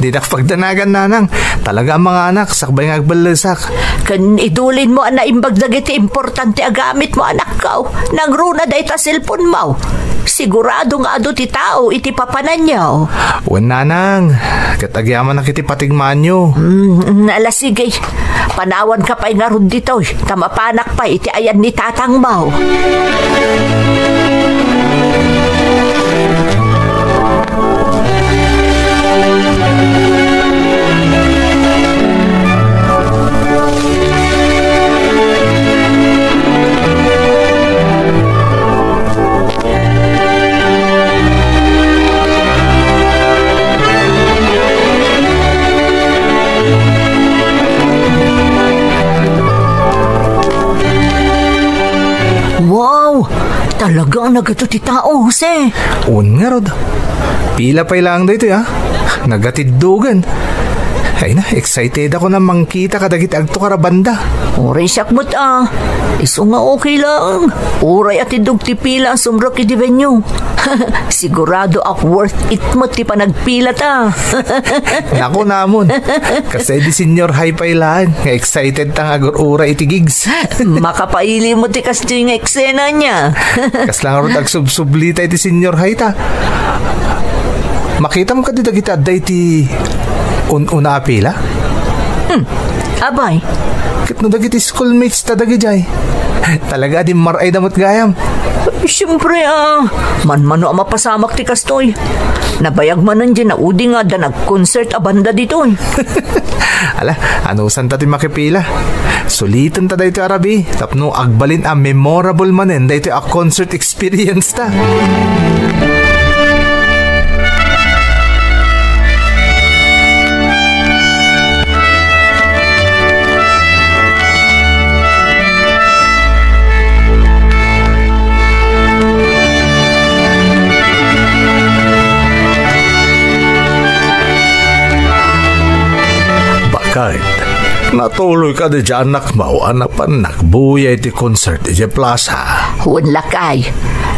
Dinak pagdanagan, nanang. Talaga a manganak, sakbay nga agbellesak. Ken idulinmo a naimbag dagiti importante a gamitmo, anakko. Nangruna dayta cellphonemo. Sigurado nga adu ti tao iti papananyo. Wen, nanang, ket agyamanak iti patigmaanyo. Mm, ala, sige. Panawanka pay ngarud ditoy, ta mapanak pay iti ayan ni tatangmo. Nagato ti tao, Jose. Wen ngarud. Pila pay laeng daytoy, a? Nagatiddogen. Ay na, excited ako na mangkita kadagiti agtukar a banda. Uray siak met, a. Isu nga okay laeng. Uray atiddog ti pila a sumrek iti venue. Sigurado a worth it met ti panagpilata. Naku, namon. Kasla idi senior high pay laeng nga excited ta nga agur-uray iti gigs. Makapaili met ti kasdiay nga eksena ania. Kasla ngarud agsubsublita iti senior high ta. Makitam kadi dagiti adda iti un-una a pila? Hmm. Abay. Ket no dagiti schoolmates ta dagidiay, talaga a dimmar-ayda met gayam. Siempre, a. Manmano a mapasamak ti kastoy. Nabayag manen diay naudi nga adda nag-concert a banda ditoy. Ala, anusanta ti makipila. Sulitenta daytoy a rabii tapno agbalin a memorable manen daytoy a concert experience ta. Bakay, natuloy kadi diay anakmo a napan nagbuya iti concert idiay plaza? Wen, lakay.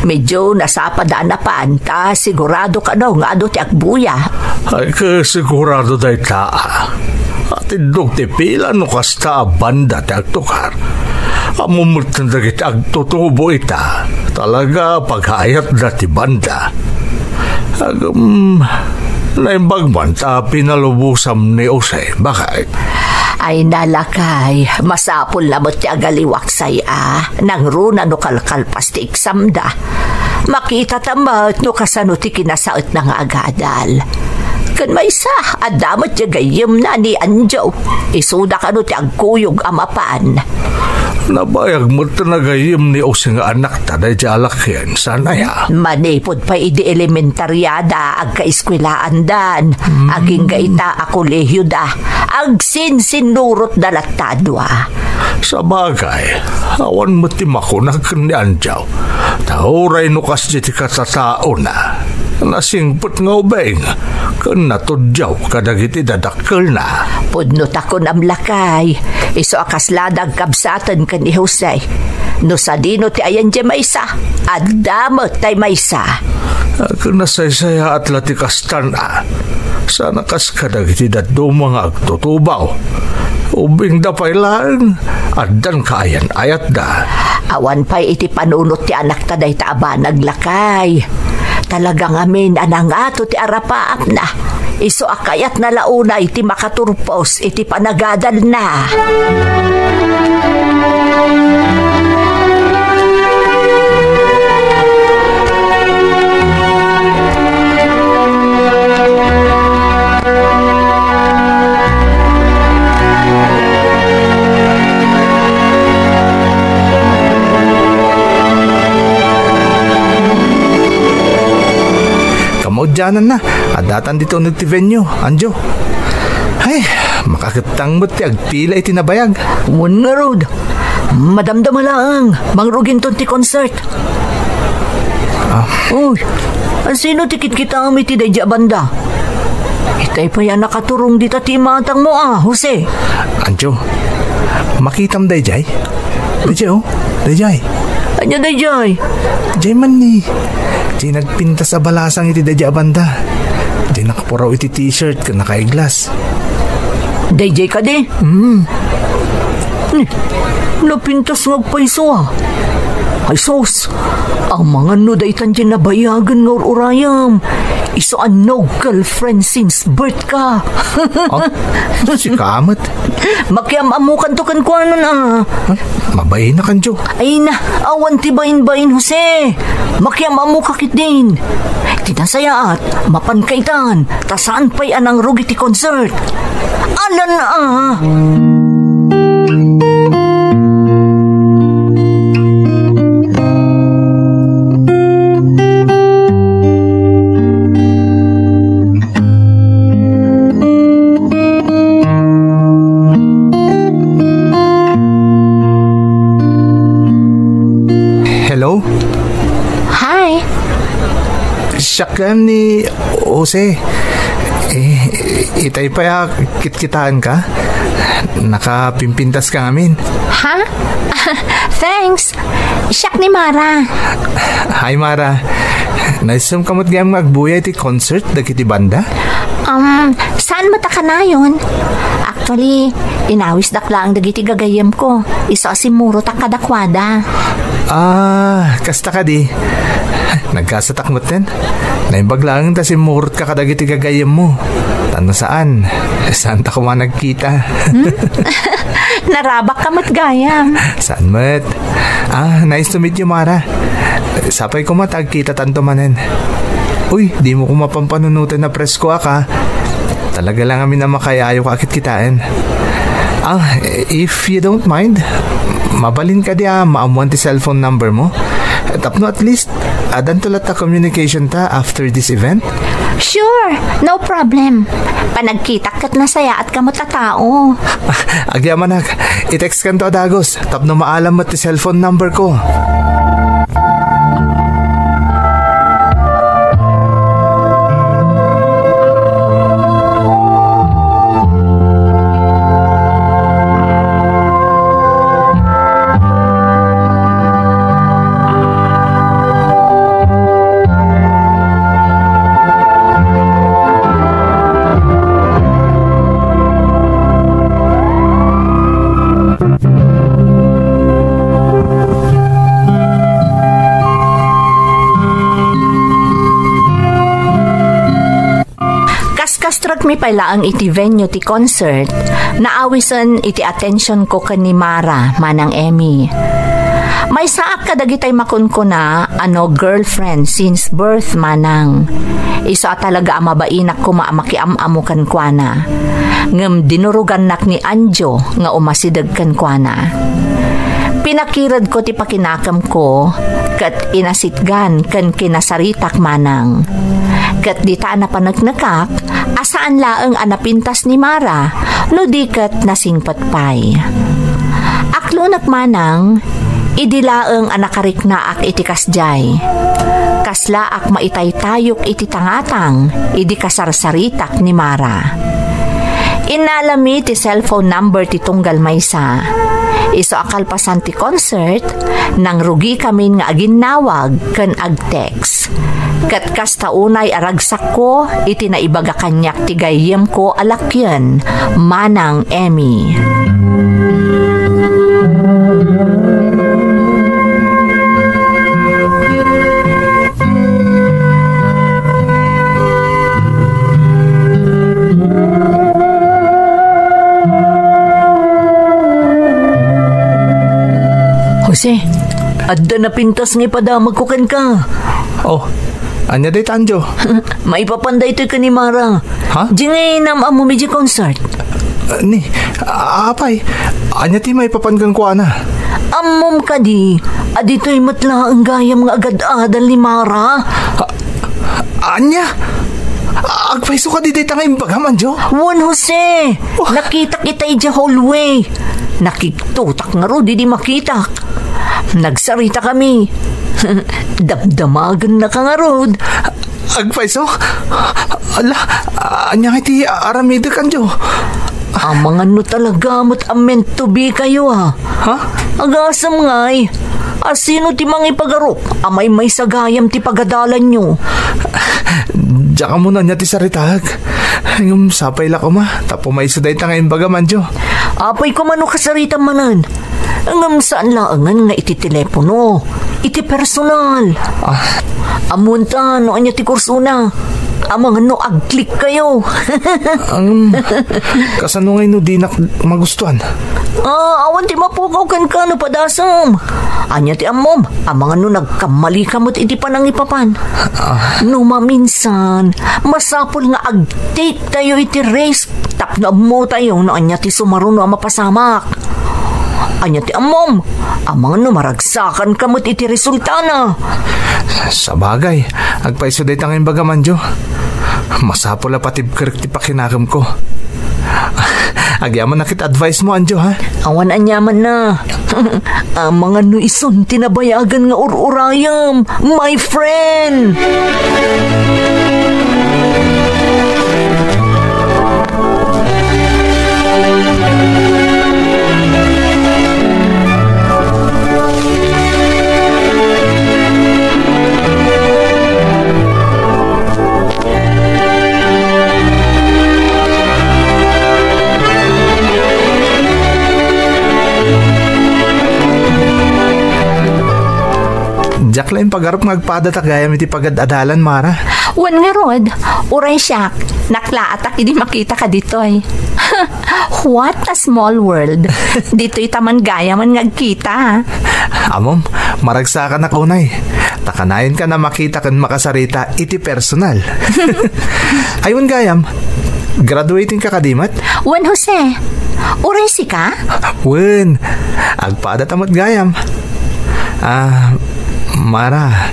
Medio nasapa da a napan, ta sigurado kano nga adu ti agbuya. Ay, ket sigurado dayta, a. Atiddog ti pila no kasta a banda ti agtukar. Ammom met dagiti agtutubo ita. Talaga pagayatda ti banda. Agem, naimbag man ta pinalubosam ni Jose, bakay? Ay na, lakay, masapulna met ti agaliwak say a, nangruna no kalkalpas ti examda. Makitata met no kasano ti kinasaetna nga agadal. Ken maysa, adda met diay gayyemna ni Anjo. Isuda kano ti agkuyog a mapan. Nabayag met ti nagayyem ni Jose nga anakta daydiay a lakien, saan aya? Manipud pay idi elementariada, agkaeskuelaandan, agingga ita a kolehioda, agsinsinnurotda latta a dua. Sabagay, awan met ti makunak ken ni Anjo. Ta uray no kasdi ti katataona, nasingpet nga ubing, ken natudiaw kadagiti dadak- kelna. Pudno ta kunam, lakay, isu a kaslada agkabsaten ken ni Jose. No sadino ti ayan diay maysa, adda met tay maysa. Ket nasaysayaat la ti kastan a. Sana kas kadagiti dadduma nga agtutubaw. Ubingda pay laeng, addan kaayan-ayatda. Awan pay iti panunot ti anakta dayta a banag, lakay. Talaga ngamin a nangato ti arapaapna. Isu a kayatna la unay ti makaturpos iti panagadalna. Kamaudiananna, addatan ditoy uneg ti venue, Anjo. Ay, makakettang met ti agpila iti nabayag. Wen ngarud, madamdama laeng, mangruginton ti concert. Ah. Uy, asino ti kitkitaem iti daydiay a banda? Itay pay a nakaturong dita ti imatangmo a, Jose. Anjo, makitam daydiay? Daydiay, o. Daydiay. Ania daydiay? Daydiay man ni. Diay nagpintas a balasang iti daydiay a banda. Diay nakapuraw iti t-shirt ken nakaiglas. Daydiay kadi? Hmm. Ni, napintas nga agpayso a. Ay sus, amangan no daytan diay nabayagen nga ur-urayam. Isu a no girlfriend since birth ka. Ah, sika met. Makiam-ammokanto kenkuana a. Ay, mabainakanto. Ay na, awan ti bain-bain, Jose. Makiam-ammoka ketdin. Ti nasayaat, mapanka itan, ta saan pay a nangrug iti concert. Alan a. Hello? Siak ni Jose. Eh, itay pay a kitkitaenka. Nakapimpintaska ngamin. Ha? Thanks. Siak ni Mara. Hi, Mara. Naisem ka met gayam nga agbuya iti concert dagiti banda? Um, saan met a kanayon? Actually, inawisdak laeng dagiti gagayyemko. Isu a simmurotak kadakuada. Ah, kasta kadi. Nagkasatak metten. Naimbag laeng ta simmurotka kadagiti gagayyemmo. Tano saan? Saanta koma nagkita? Hmm? Narabakka met gayam. Saan met? Ah, nice to meet you, Mara. Sapay koma ta agkitatanto manen. Uy, dimo koma pampanunoten a presko a ka. Talaga lang amin a makayayo ka a kitkitaen. Ah, if you don't mind, mabalin kadi a maammuan ti cellphone number mo? Tapno at least, addanto latta communication ta after this event? Sure, no problem. Panagkitak ket nasayaatka met a tao. Agyamanak, i-text kanto a dagus tapno maalam met ti cellphone number ko. Kaskastrekmi pay laeng iti venue ti concert, naawisen iti attention ko ken ni Mara, Manang Emmy. Maysaak kadagitay makunkuna a no girlfriend since birth, Manang. Isu a talaga a mabainak koma a makiam-amo kenkuana. Ngem dinurugannak ni Anjo nga umasideg kenkuana. Pinakiredko ti pakinakemko ket inasitgan ken kinasaritak, Manang. Ket dita a napaneknekak a saan laeng a napintas ni Mara no di ket nasingpet pay. Aklonek, Manang, idi laeng a nakariknaak iti kasdiay. Kaslaak maitaytayok iti tangatang idi kasarsaritak ni Mara. Innalami ti cellphone number ti tunggal maysa. Isu a kalpasan ti concert, nangrugikamin nga aginnawag ken agtext. Ket kasta unay a ragsakko iti naibaga kaniak ti gayyemko a lakyen, Manang Emmy. Jose, adda napintas nga ipadamagko kenka. Oh, ania dayta, Anjo? Maipapan daytoy ken ni Mara. Ha? Diay nam-ammom idiay concert? Ah, ni, apay, ania ti maipapan kenkuana? Ammom kadi a ditoy met laeng gayam nga agad-adal ni Mara? Ah, ania? Agpayso kadi dayta nga imbagam, Anjo? Wen, Jose. Oh. Nakitak ita idiay hallway. Nakigtotak ngarud idi makitak. Nagsaritakami. Damdamagennaka ngarud. Agpayso? Ala, ania nga iti aramidek, Anjo? Amangan no talaga met a meant to be kayo, a. Ha? Agasem ngay, asino ti mangipagarup a maymaysa gayam ti pagadalanyo? Diak ammo no ania ti saritaek. Ngem sapay la koma, ta pumayso dayta nga imbagam, Anjo. Apay koma no kasaritam manen. Ngem saan laengen nga iti telepono, iti personal. Ah. Ammoenta no ania ti kursona. Amangan no agklik kayo. Ang, kasano ngay no dinak magustuhan? Ah, awan ti mapukaw kenka no padasem. Ania ti ammom? Amangan no nagkammalika met iti panangipapan. Ah. No maminsan, masapul nga ag-take tayo iti risk tapno ammo tayo no ania ti sumaruno a mapasamak. Ania ti ammom? Amangan no maragsakan ka met iti resultana. Sabagay, agpayso dayta nga imbagam, Anjo. Masapul a patibkerek ti pakinakemko. Agyamanak iti advice mo, Anjo, ha? Awan aniamanna. Amangan no isun ti nabayagan nga ur-urayem, my friend. Laeng pagarup nga agpadatak gayam iti pagad-adalan, Mara. Wen ngarud, uray siak, naklaatak idi makitaka ditoy. What a small world. Ditoy ta man gayamen nga agkita. Ammom, maragsakanak unay. Ta kanayon ka a makita ken makasarita iti personal. Ay, wen gayam, graduating ka kadi met? Wen, Jose. Uray sika? Wen, agpada ta met gayam. Ah, Mara,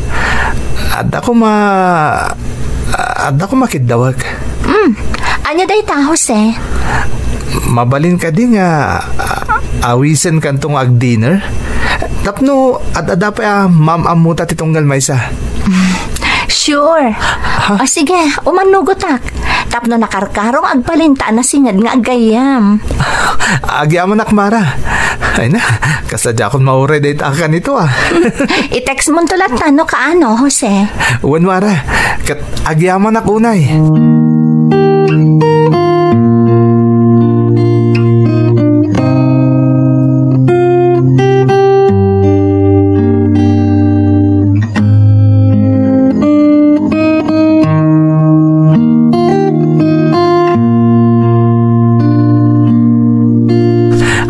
adda koma, adda koma kiddawek. Hmm, ania dayta, Jose? Mabalin kadi nga, ah, awisenkanto nga ag-dinner? Tapno ad-adda pay a maam-ammota ti tunggal maysa. Sure. Ha? O sige, umannugotak. Tapno nakarkaro nga agbalin ta a nasinged nga aggayyem. Agyamanak, Mara. Ay na, kasla diakon mauray dayta a kanito, ah. I-text monto latta no kaano, Jose. Wen, Mara. Ket agyamanak unay.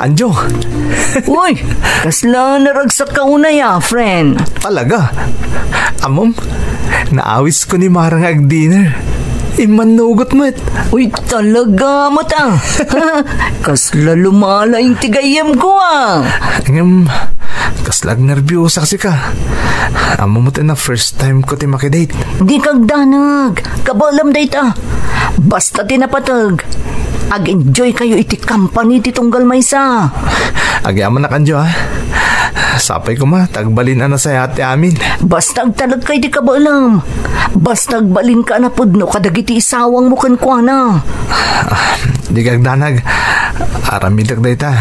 Anjo. Uy, kasla naragsak ka unay, ah, friend. Talaga? Ammom, naawisko ni Mara nga ag-dinner. Immannugot met. Uy, talaga met, ah. Kasla lumalaing ti gayyemko, ah. Ngem, kasla agnerbiosak sika. Ammom met a first time ko ti makidate. Dika agdanag. Kabaelam dayta. Basta ti napateg, ag-enjoy kayo iti company ti tunggal maysa. Agyamanak, Anjo, ha? Sapay koma ta agbalin a nasayaat ti amin. Basta agtalek ka iti kabaelam. Basta agbalin ka a napudno kadagiti isawangmo kenkuana. Ah, dika agdanag. Aramidek dayta.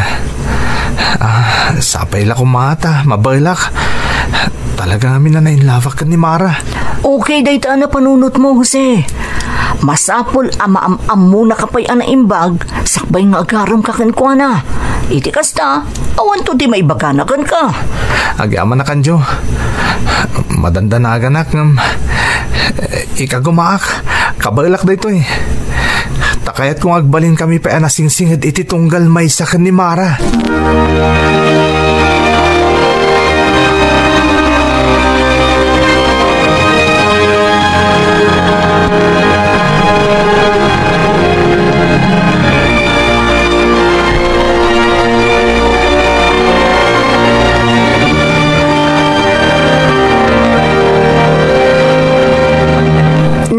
Ah, sapay la koma ta mabaelak. Talaga ngamin a nainlawak ken ni Mara. Okay dayta a napanunotmo, Jose. Masapul a maam-ammonaka pay a naimbag sakbay nga agaremka kenkuana. Iti kasta, awanto ti maibagana kenka. Agyamanak, Anjo. Madandanaganak ngem, eh, ikagumaak. Kabaelak daytoy. Ta kayatko nga agbalinkami pay a nasingsinged iti tunggal maysa ken ni Mara.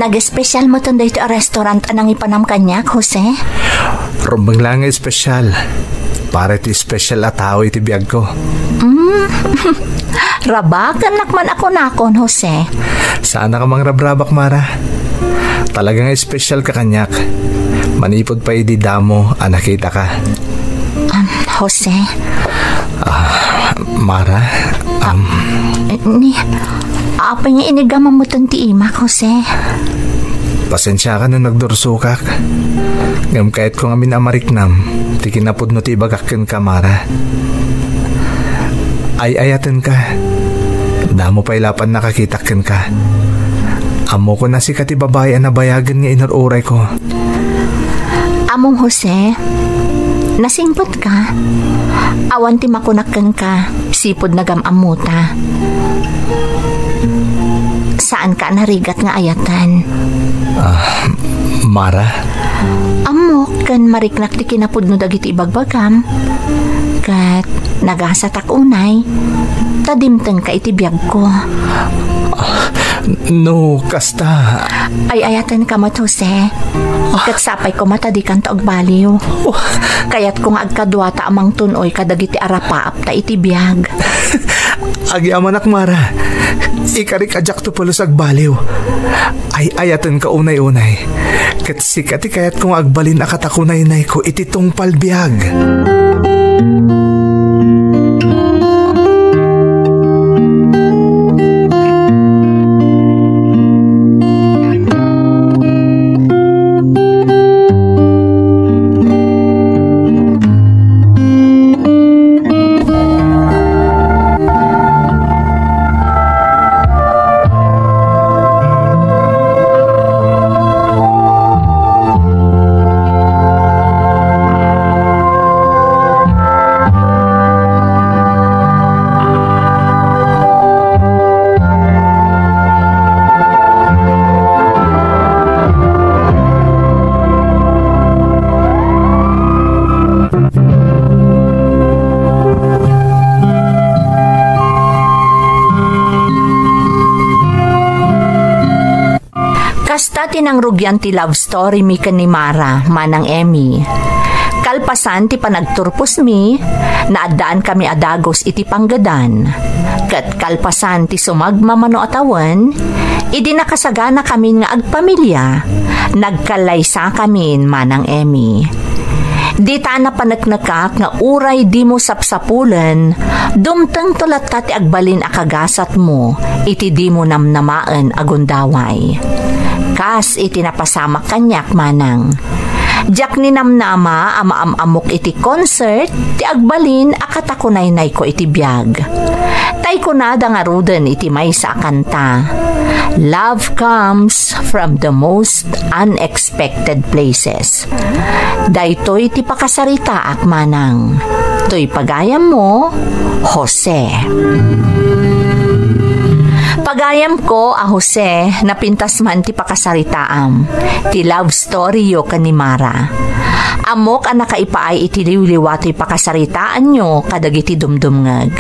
Nag-espesyal metten daytoy a restaurant a nangipanam kaniak, Jose? Rumbeng la nga espesyal. Para iti espesyal a tao iti biagko. Mm. Rabakennak man a kunakon, Jose. Saanak a mangrabrabak, Mara. Talaga nga espesyal ka kaniak. Manipud pay idi damo a nakitaka. Um, Jose. Ah, Mara, um, Ni, apay nga inigamam metten ti imak, Jose? Pasensiakan no nagdursokak. Ngem kayatko ngamin a mariknam ti kinapudno ti ibagak kenka, Mara. Ay-ayatenka. Damo pay la pannakakitak kenka. Ammokon a sika ti babai a nabayagen nga inur-urayko. Ammom, Jose, nasingpetka. Awan ti makunak kenka, sipud nagam-ammota. Saanka a narigat nga ayaten. Ah, Mara? Ammok ken mariknak ti kinapudno dagiti ibagbagam. Ket nagasatak unay, ta dimtengka iti biagko. Ah, no, kasta. Ay-ayatenka met, Jose. Ket sapay koma ta dikanto agbaliw. Oh. Kayatko nga agkaduata a mangtun-oy kadagiti arapaapta iti biag. Agyamanak, Mara. Ikarik a diakto pulos agbaliw. Ay-ayatenka unay-unay. Ket sika ti kayatko nga agbalin a katakunaynayko iti tungpal biag. Kasta ti nangrugian ti love story mi ken ni Mara, Manang Emmy. Kalpasan ti panagturposmi, naaddaanmi a dagus iti panggedan. Ket kalpasan ti sumagmamano a tawen, idi nakasaganakamin nga agpamilia, nagkallaysakamin, Manang Emmy. Dita napaneknekak nga uray dimo sapsapulen, dumtengto latta ti agbalin a kagasatmo iti dimo namnamaen a gundaway. Kas iti napasamak kaniak, Manang. Diak ni namnama a maam-ammok iti concert ti agbalin a katakunaynayko iti biag. Tay kunada ngaruden iti maysa a kanta, "Love comes from the most unexpected places." Daytoy ti pakasaritaak, Manang. Toy pagayammo, Jose. Pagayamko a Jose, napintas man ti pakasaritaam, ti love story-yo ken ni Mara. Ammok a nakaipaay iti liwliwa toy pakasaritaanyo kadagiti dumdumngeg.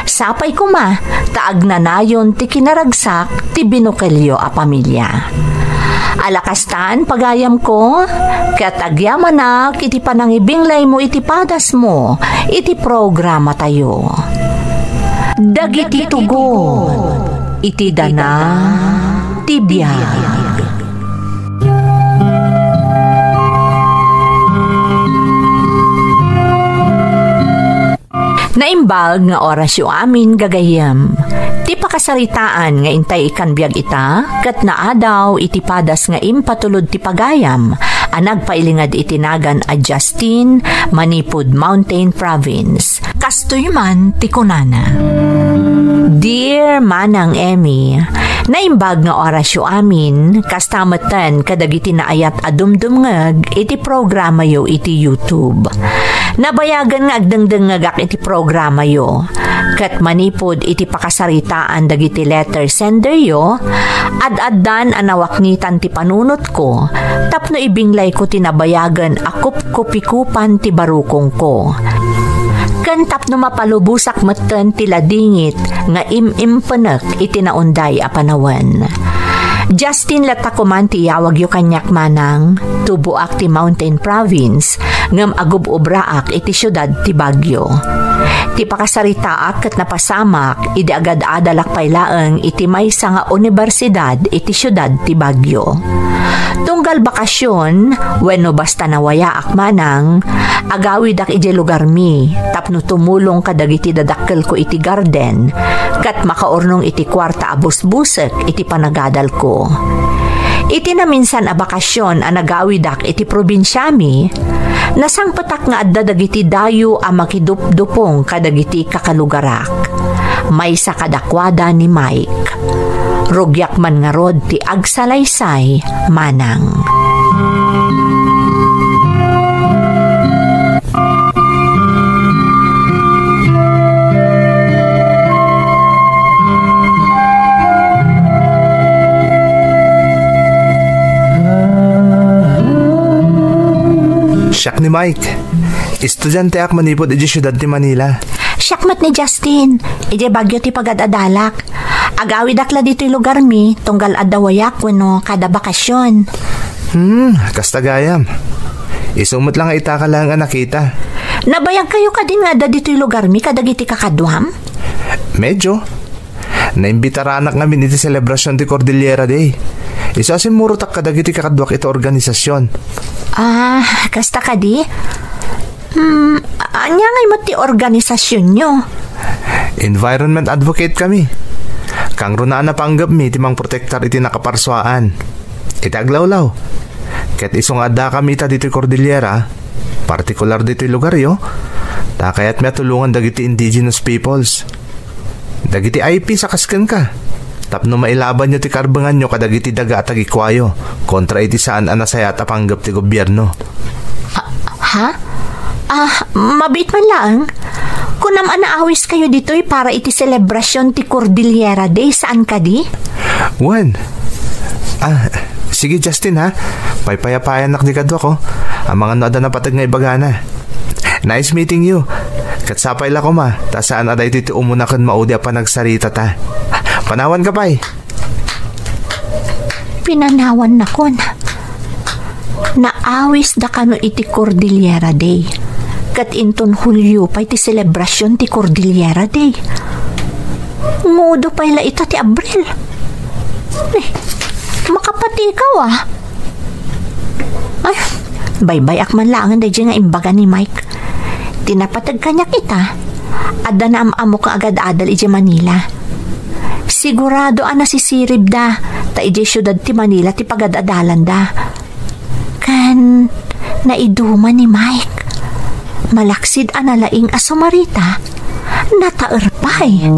Sapay koma ta agnanayon ti kinaragsak ti binukelyo a pamilia. Ala kastan, pagayamko, ket agyamanak iti panangibinglaymo iti padasmo iti programatayo. Dagiti tugon iti dana ti biag. Naimbag nga orasyo amin, gagayyem. Ti pakasaritaan nga intay ikan biag ita, ket naadaw iti padas nga impatulod ti pagayam a nagpailinged iti nagan a Justin, Manipud Mountain Province. Kastoy man ti kunana, "Dear Manang Emmy, naimbag nga orasyo amin, kasta metten kadagiti naayat a dumdumngeg iti programayo iti YouTube. Nabayagen nga agdengdengngegak iti programayo, ket manipud iti pakasaritaan dagiti letter senderyo, ad-addan a nawaknitan ti panunotko tapno ibinglayko ti nabayagen a kupkupikupan ti barukongko. Ken tapno mapalubosak metten ti ladingit nga im-impenek iti naunday a panawen." Justin latta koman ti iyawagyo kaniak, Manang. Tuboak ti Mountain Province, ngem agub-ubraak iti siudad ti Baguio. Ti pakasaritaak ket napasamak idi agad-adalak pay laeng iti maysa nga unibersidad iti siudad ti Baguio. Tunggal bakasyon wenno basta nawayaak, Manang, agawidak idiay lugarmi tapno tumulong kadagiti dadakkelko iti garden ket makaurnong iti kuarta a busbusek iti panagadalko. Iti naminsan a bakasyon a nagawidak iti probinsiami, nasangpetak nga adda dagiti dayo a makidupdupong kadagiti kakalugarak. Maysa kadakuada ni Mike. Rugiak man ngarud ti agsalaysay, Manang. Siak ni Mike. Estudianteak manipud idiay siudad ti Manila. Siak met ni Justin. Idiay Baguio ti pagad-adalak. Agawidak la ditoy lugarmi, tunggal adda wayak wenno kada bakasyon. Hmm, kasta gayam. Isu met la nga itaka laeng a nakita. Nabayagkayo kadin nga adda ditoy lugarmi kadagiti kakaduam? Medyo. Naimbitaranak ngamin iti selebrasion ti Cordillera Day. Isu a simmurotak kadagiti kakaduak iti organisasion. Ah, kasta kadi? Hmm, ania ngay met ti organisasionyo? Environment advocate kami. Kangruna a napanggepmi ti mangprotektar iti nakaparsuaan iti aglawlaw. Ket isu nga addakami ita ditoy Cordillera, partikular ditoy lugaryo, ta kayatmi a tulongan dagiti indigenous peoples. Dagiti I Ps a kas kenka, tapno mailabanyo ti karbenganyo kadagiti daga a tagikuayo kontra iti saan a nasayaat a panggep ti gobierno. Ah, ha? Ah, mabiit man laeng. Kunam a naawiskayo ditoy para iti selebrasion ti Cordillera Day, saan kadi? Wen. Ah, sige, Justin, ha? Paypayapayannak ti kaduak, oh. Amangan no adda napateg nga ibagana. Nice meeting you. Ket sapay la koma, ta saan a daytoy ti umuna ken maudi a panagsaritata. Panawanka pay. pinanawannakon. Naawis da kano iti Cordillera Day. Ket inton Hulio pay ti selebrasion ti Cordillera Day. Ngudo pay la ita ti Abril. Eh, makapatikaw, ah. Ay, baybay-ak man laengen daydiay nga imbaga ni Mike. Ti napateg kaniak ita, adda naam-ammok nga agad-adal idiay Manila. Sigurado a nasisiribda, ta idiay siudad ti Manila ti pagad-adalanda. Ken naiduma ni Mike. Malaksid a nalaing a sumarita, nataer pay.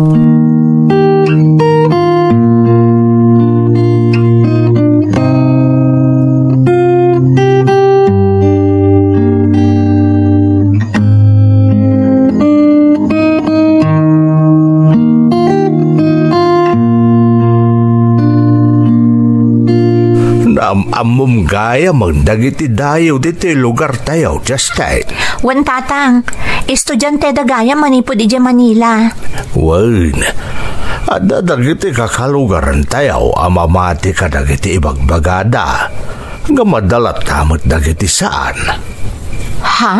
Naam-ammom gayam dagiti dayo ditoy lugartayo, Justin. Wen, Tatang. Estudianteda gayam manipud idiay Manila. Wen, adda dagiti kakalugarantayo a mamati kadagiti ibagbagada. Nga madala ta met dagiti saan. Ha?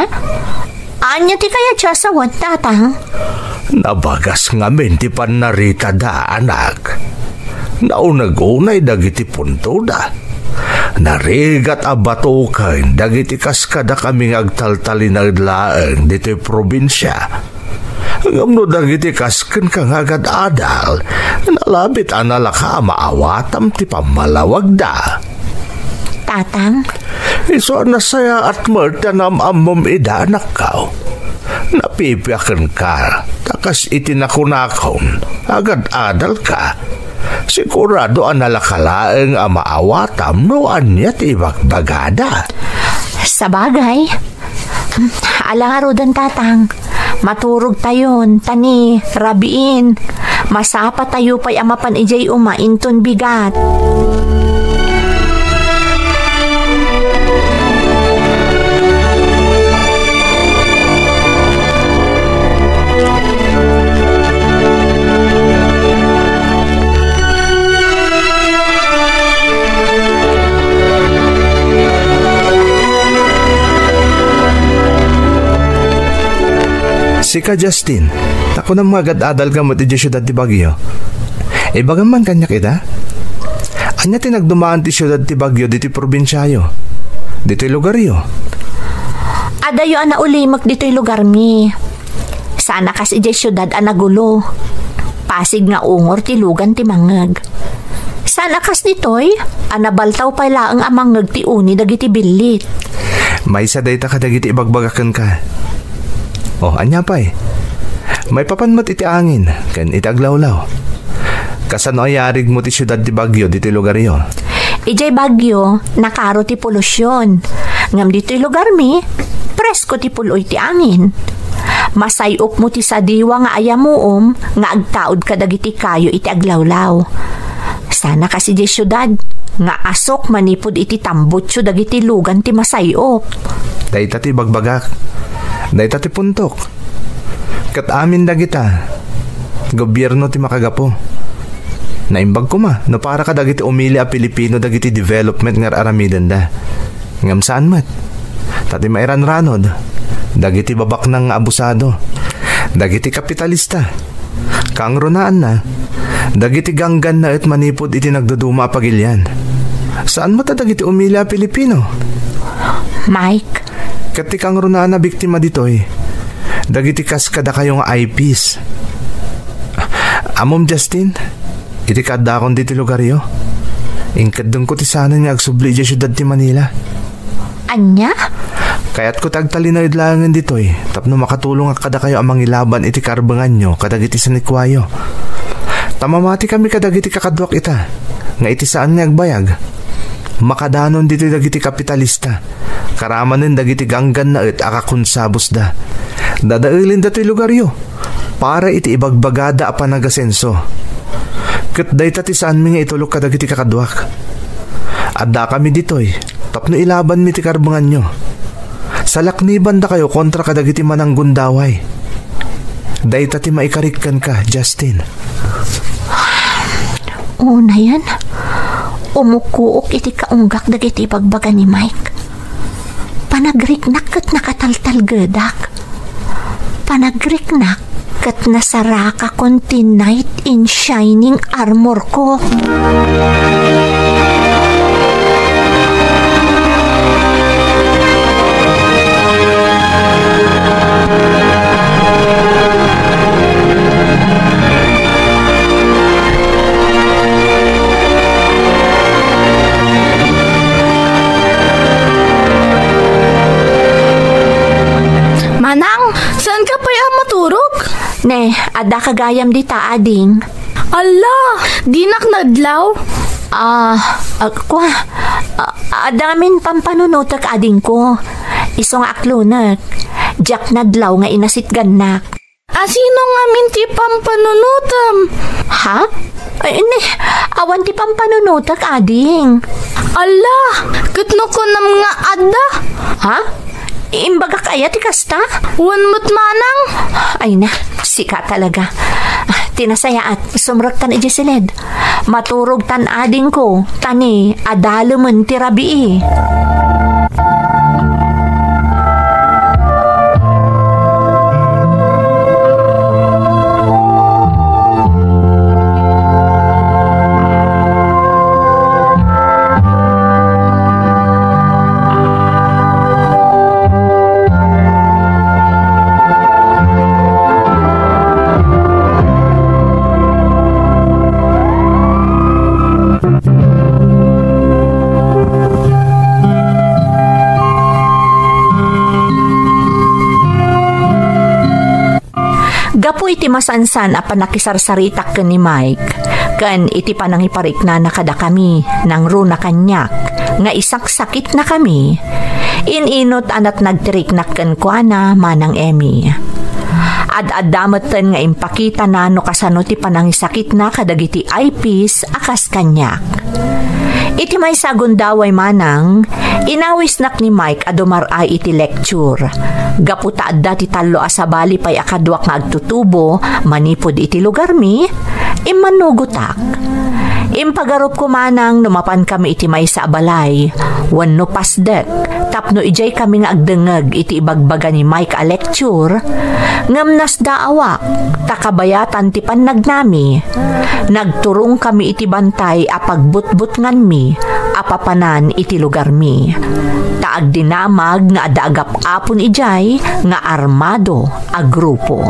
Ania ti kayatyo a sawen, Tatang? Nabagas ngamin ti pannaritada, anak. Nauneg unay dagiti puntoda. Narigat a bato ken dagiti kas kadakami nga agtaltalinaed laeng ditoy probinsia. Ngem no dagiti kas kenka nga agad-adal, nalabit a nalaka a maawatam ti pammalawagda. Tatang? Isu a nasayaat met ti naam-ammom ida, anakko. Napipiakenka, ta kas iti nakunakon, agad-adalka. Sigurado a nalaka laeng a maawatam no ania ti ibagbagada. Sabagay. Ala ngaruden, Tatang. Maturogtayon, ta ni rabiin, masapatayo pay a mapan idiay uma inton bigat. Sika, Justin, ta kunam nga agad-adalka met idiay siudad ti Baguio. Ibagam man kaniak ita? Ania ti nagdumaan ti siudad ti Baguio ditoy probinsiayo? Ditoy lugaryo? Adayo a naulimek ditoy lugarmi. Saan a kas idiay siudad a nagulo. Pasig nga ungor ti lugan ti mangngeg. Saan a kas ditoy a nabaltaw pay laeng a mangngeg ti uni dagiti billit. Maysa dayta kadagiti ibagbagak kenka. O, ania pay? Maipapan met iti angin ken iti aglawlaw. Kasano a yarigmo ti siudad ti Baguio ditoy lugaryo? Idiay Baguio, nakaro ti polusion. Ngem ditoy lugarmi, presko ti pul-oy ti angin. Masay-opmo ti sadiwa nga ayamuom nga agtaud kadagiti kayo iti aglawlaw. Saan a kas idiay siudad nga asok manipud iti tambutso dagiti lugan ti masay-op. Dayta ti ibagbagak. Dayta ti puntok. Ket amin dagita, gobierno ti makagapu. Naimbag koma no para kadagiti umili a Pilipino dagiti development nga ar-aramidenda. Ngem saan met. Ta ti mairanranod, dagiti babaknang nga abusado, dagiti kapitalista, kangrunaanna, dagiti ganggannaet manipud iti nagduduma a pagilian. Saan met a dagiti umili a Pilipino. Mike, Ket ti kangrunaan a biktima ditoy, dagiti kas kadakayo nga I Ps. Ammom, Justin, iti kaaddakon ditoy lugaryo, inkeddengko ti sanen nga agsubli idiay siudad ti Manila. Ania? Kayatko ti agtalinaed laengen ditoy tapno makatulongak kadakayo a mangilaban iti karbenganyo kadagiti sanikuayo. Ta mamatikami kadagiti kakaduak ita, nga iti saan nga agbayag, makadanon ditoy dagiti kapitalista. Karamanen dagiti ganggannaet a kakonsabosda. Dadaelen datoy lugaryo para iti ibagbagada a panagasenso. Ket dayta ti saanmi nga itulok kadagiti kakaduak. Addakami ditoy tapno ilabanmi ti karbenganyo. Salaknibandakayo kontra kadagiti mananggundaway. Dayta ti maikarik kenka, Justin. Unayen, Umukook iti kaunggak dagiti ibagbaga ni Mike. Panagriknak ket nakataltalgedak. Panagriknak ket nasarakakon ti knight in shining armor ko. Manang, saan ka pay a maturog? Ne, adda ka gayam dita, ading. Alla, dinak nadlaw. Ah, ah, kwa, ah, adda ngamin pampanunotek, adingko. Isu nga aklonek. Diak nadlaw nga inasitgannak. Asino ngamin ti pampanunotem? Ha? Ay, ne, awan ti pampanunotek, ading. Alla, ket no kunam nga adda? Ha? Imbagak aya ti kasta? Wen met manang. Ay na, sika talaga. Ah, ti nasayaat, sumrektan idiay siled. Maturogtan, adingko, ta ne, adalemen ti rabii. Gapu iti masansan a panakisarsaritak ken ni Mike, ken iti panangipariknana kadakami, nangruna kaniak nga isaksakitnakami, in-inut a natnag ti riknak kenkuana, Manang Emmy. Ad-adda metten nga impakitana no kasano ti panangisakitna kadagiti I Ps a kas kaniak. Iti maysa a gundaway, Manang, inawisnak ni Mike a dumar-ay iti lecture. Gapu ta adda ti tallo a sabali pay a kaduak nga agtutubo manipud iti lugarmi, immanugotak. Impagarupko, Manang, no mapankami iti maysa a balay wenno pasdek tapno idiaykami nga agdengngeg iti ibagbaga ni Mike a lecture, ngem nasdaawak ta kabayatan ti pannagnami, nagturongkami iti bantay a pagbutbutnganmi a papanan iti lugarmi. Ta agdinamag nga adda agap-apon idiay nga armado a grupo.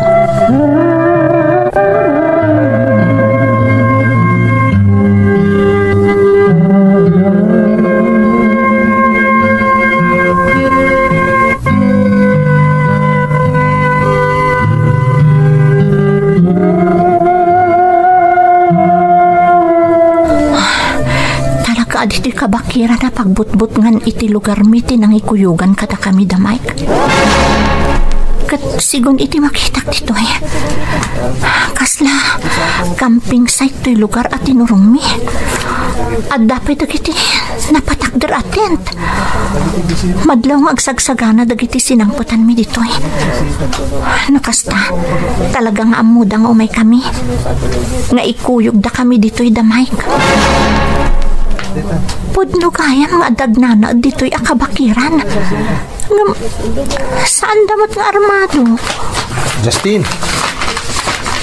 Talaga a ditoy kabakiran a pagbutbutngan iti lugarmi ti nangikuyogan kadakami da Mike. Ket sigun iti makitak ditoy, kasla camping site toy lugar a tinurongmi. Adda pay dagiti napatakder a tent. Madlaw nga agsagsagana dagiti sinangpetanmi ditoy. No kasta, talaga nga ammoda nga umaykami, nga ikuyogdakami ditoy da Mike. Pudno gayam nga adda agnanaed ditoy a kabakiran. Ngem, saanda met nga armado. Justin,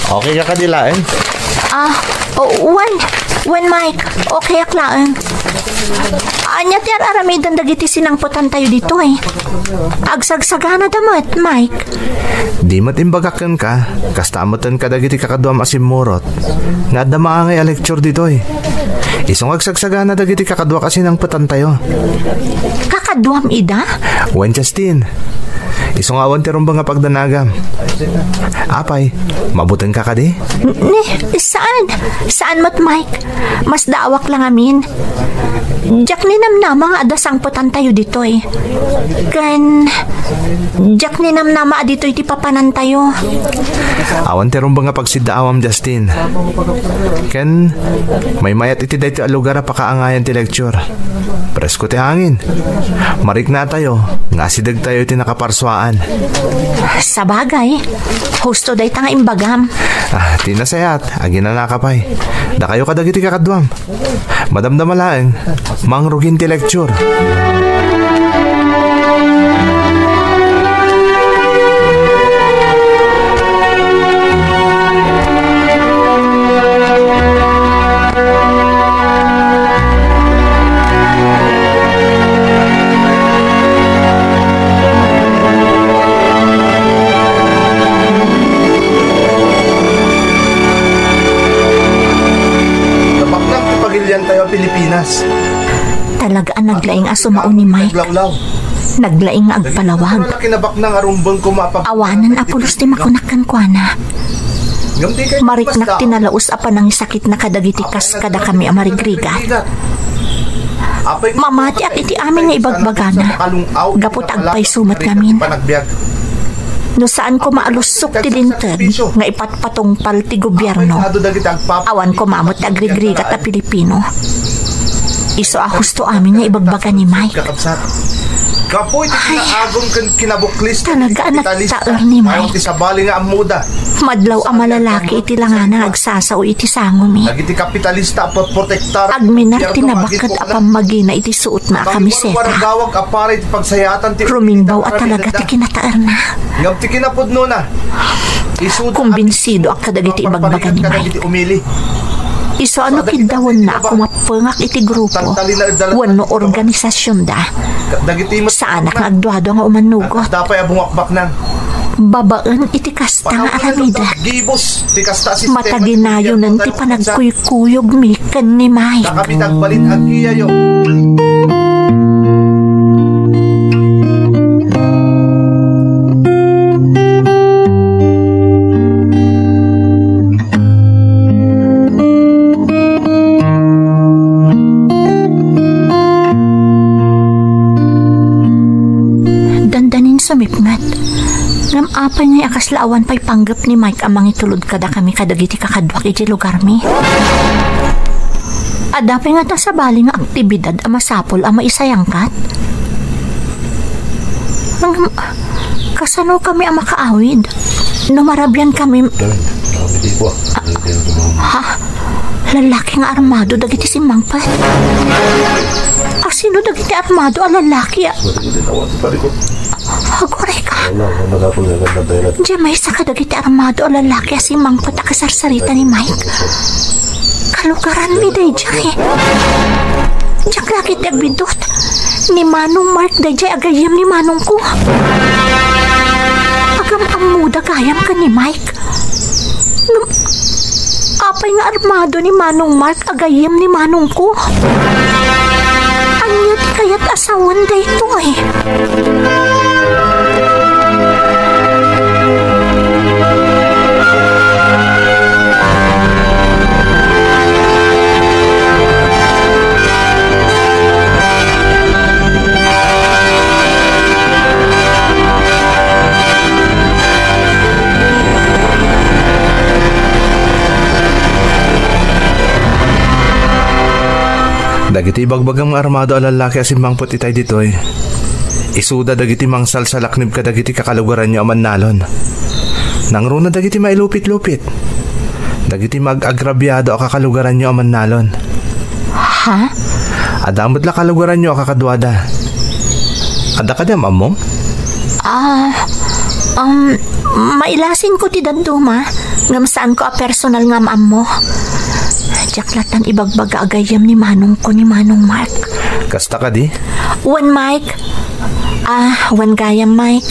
okay ka kadi laeng? Ah, o, wen, wen, Mike, okayak laeng. Ania ti ar-aramiden dagiti sinangpetantayo ditoy? Agsagsaganada met, Mike. Di met imbagak kenka, kasta metten kadagiti kakaduam a simmurot nga adda maangay a lecture ditoy. Isu nga agsagsagana dagiti kakaduak a sinangpetantayo. Kakaduam ida? Wen, Justin. Isu nga awan ti rumbeng a pagdanagam. Apay, mabutengka kadi? N-, ni, saan? Saan met, Mike? Masdaawak la ngamin. Diak ninamnama nga adda sangpetantayo ditoy. Ken, diak ninamnama a ditoy ti papanantayo. Awan ti rumbeng a pagsiddaawam, Justin. Ken, maymayat iti Iti lugar a pakaangayan ti lecture. Presko ti hangin. Mariknatayo nga asidegtayo iti nakaparsuaan. Sabagay, husto dayta nga imbagam. Ah, ti nasayaat, aginanaka pay. Dakayo kadagiti kakaduam. Madamdama laeng, mangrugin ti lecture. Napaknak ti pagiliantayo a Pilipinas. Talaga a naglaing a sumao ni Mike. Naglawlaw. Naglaing nga agpalawag. Kinabaknang arumbeng ko mapag- Awanen a pulos ti makunak kenkuana. Ngem di kay Mariknak basta. Ti nalaus a panangisakitna kadagiti kas kadakami a marigrigat. Mamatiak iti amin nga ibagbagana. Gapu ta agpayso met ngamin. No saan koma a lussok ti linteg nga ipatpatungpal ti gobierno, awan koma met ti agrigrigat a Pilipino. Isu a husto amin nga ibagbaga ni Mike. Gapu iti kinaagum ken kinabuklis ti kapitalis, talaga a nagtaer ni Mike. Awan ti sabali nga ammoda. Madlaw a malalaki iti langana nga agsasao iti sangomi. Dagiti kapitalista a protektar. Agminar ti nabaked a pammagina iti suotna a kamiseta. Warwargawag a para iti pagsayaatan ti Rumingbaw a talaga ti kinataerna. Ngem ti kinapudnona, isu Kumbinsidoak kadagiti ibagbaga ni Mike. Isu a no kiddawenna a kumapengak iti grupo wenno organisasionda, saanak nga agduadua nga umannugot. Babaen iti kasta nga aramidek, mataginayonen ti panagkuykuyogmi ken ni Mike. Dandanin sumipnget. Ngem apay ngay a kasla awan pay panggep ni Mike a mangitulod kadakami kadagiti kakaduak iti lugarmi? Adda pay ngata sabali nga aktibidad a masapul a maisayangkat? Ngem, kasano kami a makaawid no marabian kami? Ha? Lalaki nga armado dagiti simmangpet? Asino dagiti armado a lalaki a Aguray ka. Diay maysa kadagiti armado a lalaki a simmangpet a kasarsarita ni Mike. Kalugaranmi daydiay. Diak la ketdi agbiddut. Ni Manong Mark daydiay a gayyem ni manongko. Agam-ammoda gayam ken ni Mike. Ngem, apay nga armado ni Manong Mark a gayyem ni manongko? Ania ti kayat a sawen daytoy? Dagiti ibagbagam nga armado a lalaki a simmangpet itay ditoy, isuda dagiti mangsalsalaknib kadagiti kakalugaranyo a mannalon. Nangruna dagiti mailupit-lupit. Dagiti maag-agrabiado a kakalugaranyo a mannalon. Ha? Adda met la kalugaranyo a kakaduada. Adda kadi am-ammom? Ah, um, mailasinko ti dadduma, ngem saanko a personal nga am-ammo. Diak latan ibagbaga a gayyem ni manongko ni Manong Mark. Kasta kadi? Wen, Mike. Ah, wen gayam, Mike.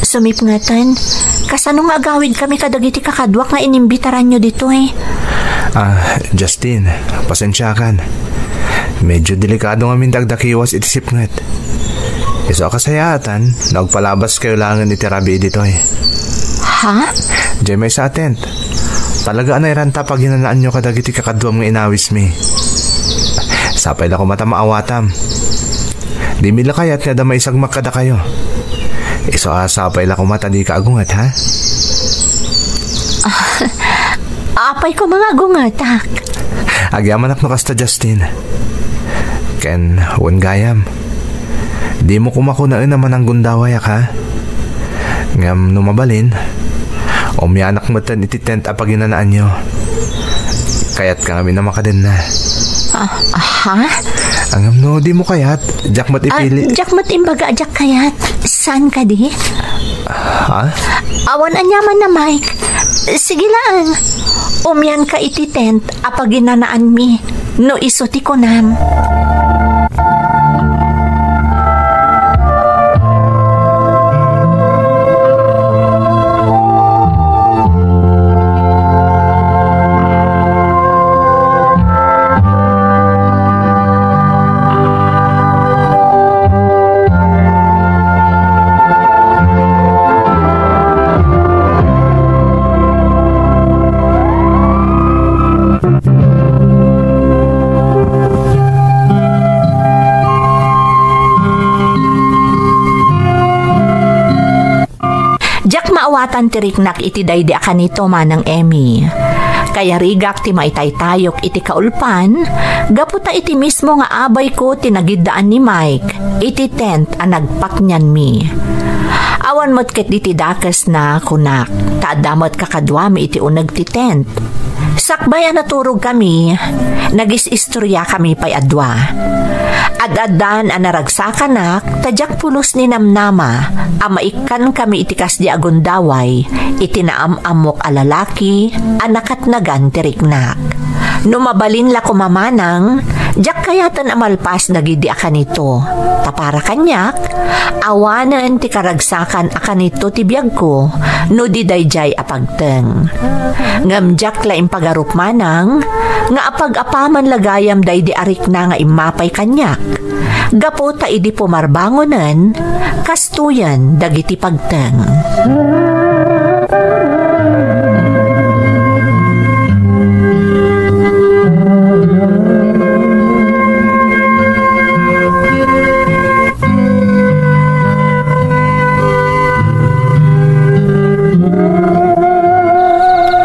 Sumipngeten, kasano nga agawidkami kadagiti kakaduak nga inimbitaranyo ditoy? Ah, Justin, pasensiakan. Medyo delikado ngamin ti agdakiwas iti sipnget. Isu a kasayaatan no agpalabaskayo laengen iti rabii ditoy. Ha? Diay maysa a tent. Talaga a nairanta paginanaanyo kadagiti kakaduam nga inawismi. Sapay la koma ta maawatam. Dimi la kayat nga adda maisagmak kadakayo. Isu a sapay la koma ta dika agunget, ha? Apay koma nga agungetak? Agyamanak no kasta, Justin. Ken wen gayam, dimo koma kunaen a mananggundawayak, ha? Ngem no mabalin, umianak metten iti tent a paginanaanyo. Kayatka ngamin a makadenna. Ah, ha? Ngem no dimo kayat, diak met Ah, ipili. Diak met imbaga a diak kayat. Saan kadi? Ha? Awan aniamanna, Mike. Sige laeng. Umianka iti tent a paginanaanmi no isu ti kunam. Diak maawatan ti riknak iti daydi a kanito, Manang Emmy. Kayarigak ti maitaytayok iti kaulpan, gapu ta iti mismo nga abayko ti nagiddaan ni Mike iti tent a nagpaknianmi. Awan met ketdi ti dakesna, kunak, ta adda met kakaduami iti uneg ti tent. Sakbay a naturogkami, nagis-istoriakami pay a dua. Ad-addan a naragsakanak, ta diak pulos ninamnama a maikkankami iti kasdi a gundaway iti naam-ammok a lalaki a nakatnagan ti riknak. No mabalin la koma, Manang, diak kayaten a malpas dagidi a kanito, ta para kaniak, awanen ti karagsakan a kanito ti biagko no di daydiay a pagteng. Ngem diak la impagarup, Manang, nga apag-apaman la gayam daydi a rikna nga immapay kaniak, gapu ta idi pumarbangonen, kastoyen dagiti pagteng.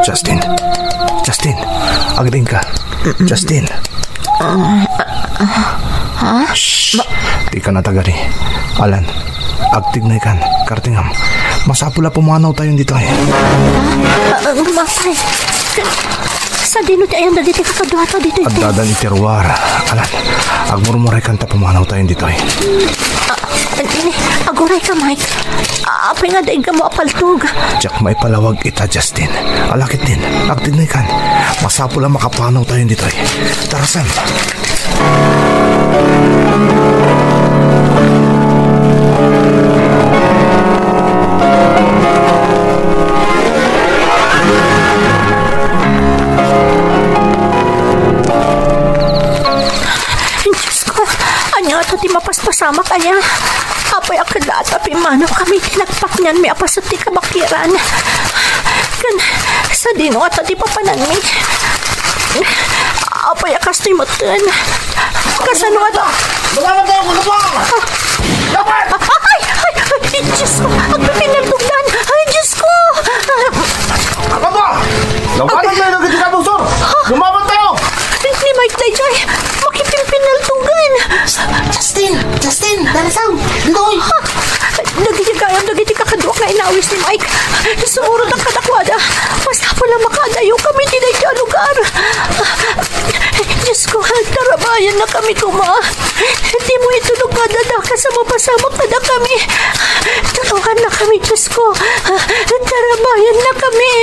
Justin. Justin. Agdingka. Justin. Ah, ah, ah, ha? Shh. Dika natagari. Alan, agtignaykan, kartingam. Masapul a pumanaw tayon ditoy. Ah, ah, mapay. Sadino ti ayan dagiti kakaduata ditoy? Addadan iti ruar. Alan, agmurmuraykan ta pumanaw tayon ditoy. Ah, Anini, agurayka, Mike. Apay nga daigamo a paltog? Diak maipalawag ita, Justin. Ala ketdin, agtignaykan. Masapul a makapanaw tayon ditoy. Tara, Sam. Diyos ko, ania ta ti mapaspasamak aya? Apay a kellaat a pimmanawkami iti nagpaknianmi a paset ti kabakiran? Ken sadino ngata ti papananmi? Apay a kastoy metten? Kasano ngata? Lumaban tayo, lumaban! Ay, ay, ay, Diyos ko! Agpipinaltogdan! Ay, Diyos ko! Ano ba? Lumaban tayo, nagkikita mo, sir! Lumaban tayo! Ni Mike daydiay, makipimpinaltugan. Justin! Justin! Darasang! Ditoy! Dagiti gayam dagiti kakaduak nga inawis ni Mike. Sumurodak kadakuada. Masapul a makadayokami ti daytoy a lugar. Diyos ko, tarabayannakami koma. Dimo itulog nga dadakas a mapasamak kadakami. Tulongannakami, Diyos ko. Tarabayannakami.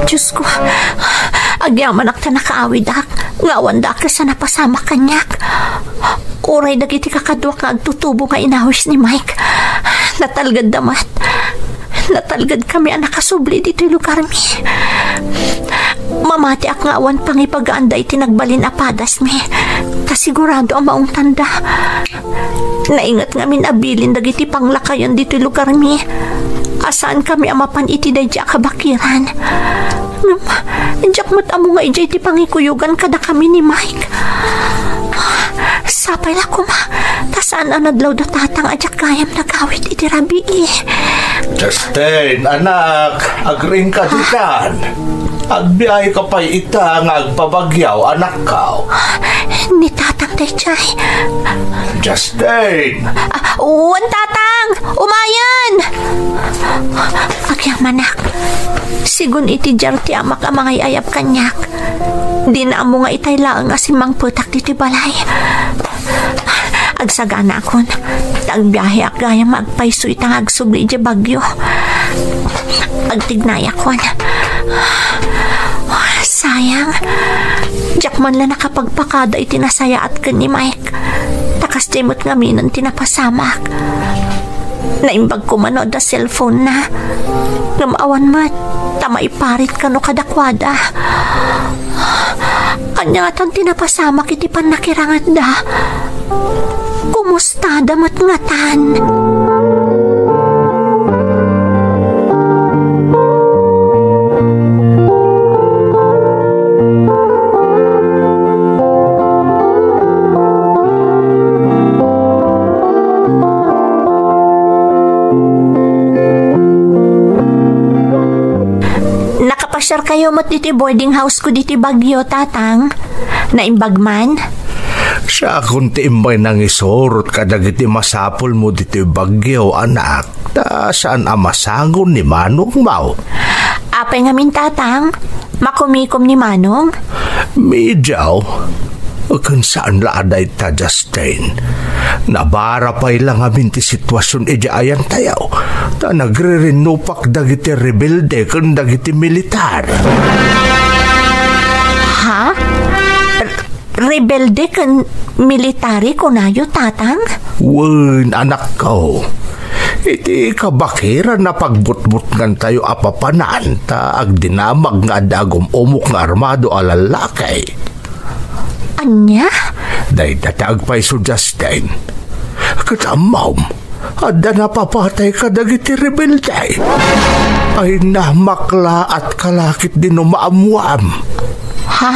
Diyos ko, agyamanak ta nakaawidak, nga awan dakes a napasamak kaniak. Uray dagiti kakaduak nga agtutubo nga inawis ni Mike, natalgedda met. Natalgedkami a nakasubli ditoy lugarmi. Mamatiak nga awan pangibagaanda iti nagbalin a padasmi, ta sigurado a maungtanda. Nainget ngamin a bilin dagiti panglakayon ditoy lugarmi. a saankami a mapan iti daydi a kabakiran. Ngem, diak met ammo nga idiay ti pangikuyogan kadakami ni Mike. Sapay la koma, ta saan a nadlawda tatang a diak gayam nagawid iti rabii. Justin, anak, agriingka ditan. Agbiaheka pay ita nga agpabagyaw, anakko. Ni tatang daydiay. Justin! Ah, wen, tatang! Umayen! Agyamanak. Sigun iti diar ti amak a mangay-ayab kaniak. Dina ammo nga itay laeng a simmangpetak ditoy balay. Agsaganakon. Ta agbiaheak gayam nga agpayso ita nga agsubli idiay Baguio. Agtignayakon. Sayang. Diak man la nakapagpakada iti nasayaat ken ni Mike. Ta kasdiay met ngaminen ti napasamak. Naimbag koma no adda cellphone-na. Ngem awan met, ta maiparit kano kadakuada. Ania ngatan ti napasamak iti pannakirangedda? Kumustada met ngatan? Nakapasiarkayo met ditoy boarding house ko ditoy Baguio, Tatang? Naimbag man? Siakon ti immay nangisurot kadagiti masapulmo ditoy Baguio, anak. Ta saan a masango ni manongmo. Apay ngamin, Tatang? Makumikom ni Manong? Mediaw. Ken saan la a dayta, Justin. Nabara pay la ngamin ti sitwasion idiay ayantayo. Ta nagririnnupak dagiti rebelde ken dagiti militar. Ha? Rebelde ken military kunayo, Tatang? Wen, anakko. Iti kabakiran a pagbutbutngantayo a papanan, ta agdinamag nga adda agum-umok nga armado a lallaki. Ania? Dayta ti agpayso, Justin. Ket ammom, adda napapatay kadagiti rebelde. Ay, namakla at kalakit di no maammuam. Ha?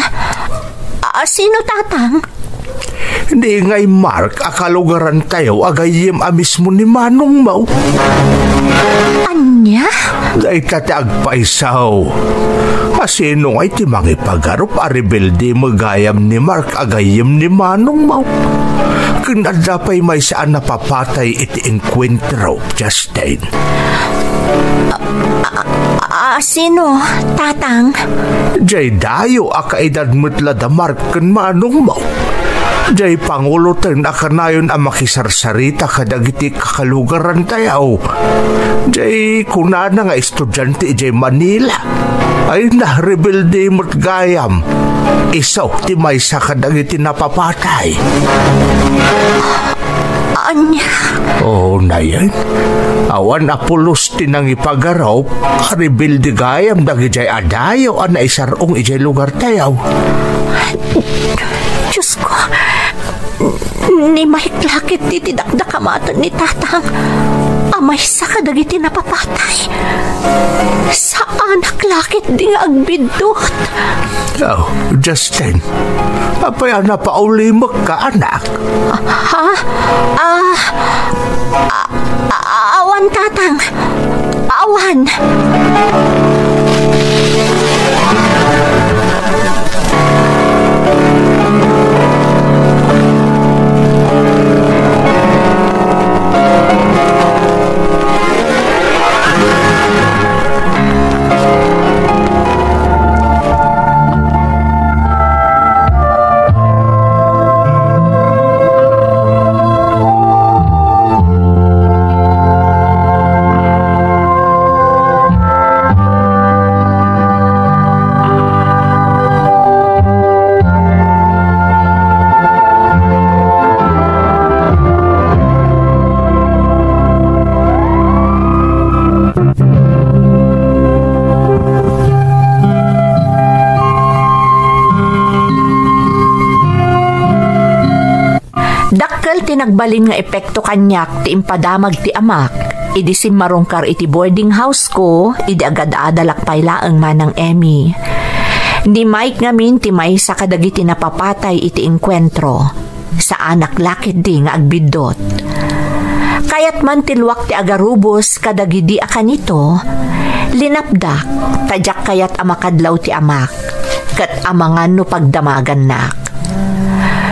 A, sino, Tatang? Ni ngay Mark a kalugarantayo a gayyem a mismo ni manongmo. Ania? Dayta ti agpayso. A sino ngay ti mangipagarup a rebelde met gayam ni Mark a gayyem ni manongmo? Ken adda pay maysa a napapatay iti enkuentro, Justin. A, a, a, sino, Tatang? Jay dayo a kaedad met la da Mark ken manongmo. Jay panguloten a kanayon a makisarsarita kadagiti kakalugarantayo. Jay kunana nga estudiante idiay Manila. Ay, narebelde met gayam. Isu ti maysa kadagiti napapatay. Ania? Oh, nayen. Awan a pulos ti nangipagarup a rebelde gayam dagidiay a dayo a naisar-ong idiay lugartayo. Diosko, ni Mike la ketdi ti dakdakamaten ni Tatang a maysa kadagiti napapatay. Saanak la ketdi nga agbiddut. Oh, Justin, apay a napaulimekka, anak? Ha? Ah, a-, a-, awan, Tatang. Awan. Dakkel ti nagbalin nga epekto kaniak ti impadamag ti amak. idi simmarungkar iti boarding house ko, idi agad-adalak pay laeng, Manang Emmy. Ni Mike ngamin ti maysa kadagiti napapatay iti engkuentro. Saanak la ketdi nga agbiddut. Kayat man ti luak ti agarubos kadagidi a kanito, linapdak, ta diak kayat a makadlaw ti amak, ket amangan no pagdamagannak.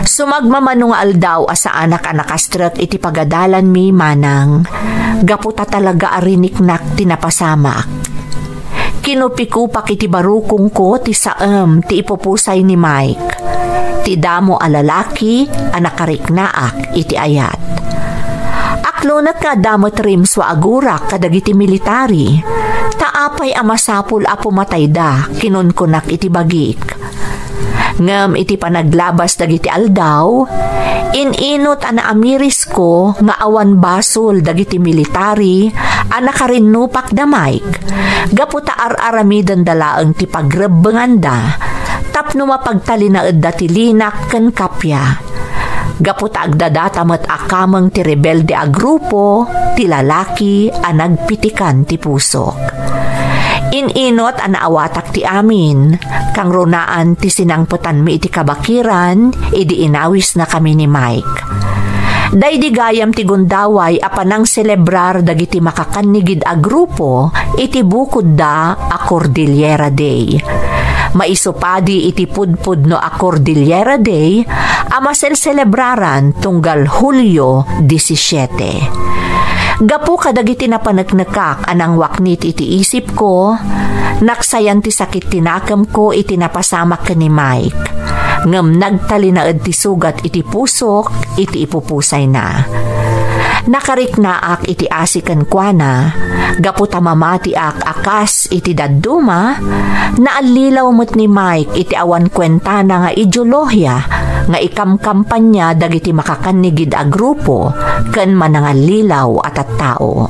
Sumagmamano nga aldaw a saanak a nakastrek iti pagadalanmi, Manang, gapu ta talaga a riniknak ti napasamak. Kinupikupak iti barukongko ti saem ti ipupusay ni Mike, ti damo a lalaki a nakariknaak iti ayat. Aklonek nga adda met rimso a agurak kadagiti militari, ta apay a masapul a pumatayda, kinunkunak iti bagik. Ngem iti panaglabas dagiti aldaw, in-inot a naamirisko nga awan basol dagiti militari a nakarinnupak da Mike, gapu ta ar-aramidenda laeng ti pagrebbenganda tapno mapagtalinaedda ti linak ken kappia. Gapu ta agdadata met a kameng ti rebelde a grupo, ti lalaki a nagpitikan ti pusok. In-inot a naawatak ti amin, kangrunaan ti sinangpetanmi iti kabakiran, idi inawisnakami ni Mike. Daydi gayam ti gundaway a panangselebrar dagiti makakannigid a grupo iti bukodda a Cordillera Day. Maisupadi iti pudpudno a Cordillera Day a maselselebraran tunggal Hulio disisiete. Gapu kadagiti napaneknekak a nangwaknit iti isipko, naksayan ti sakit ti nakemko iti napasamak ken ni Mike, ngem nagtalinaed ti sugat iti pusok iti ipupusayna. Nakariknaak iti asi kenkuana, gapu ta mamatiak a kas iti dadduma, naallilaw met ni Mike iti awan kuentana nga ideolohia nga ikamkampania dagiti makakannigid a grupo ken manangallilaw a tattao.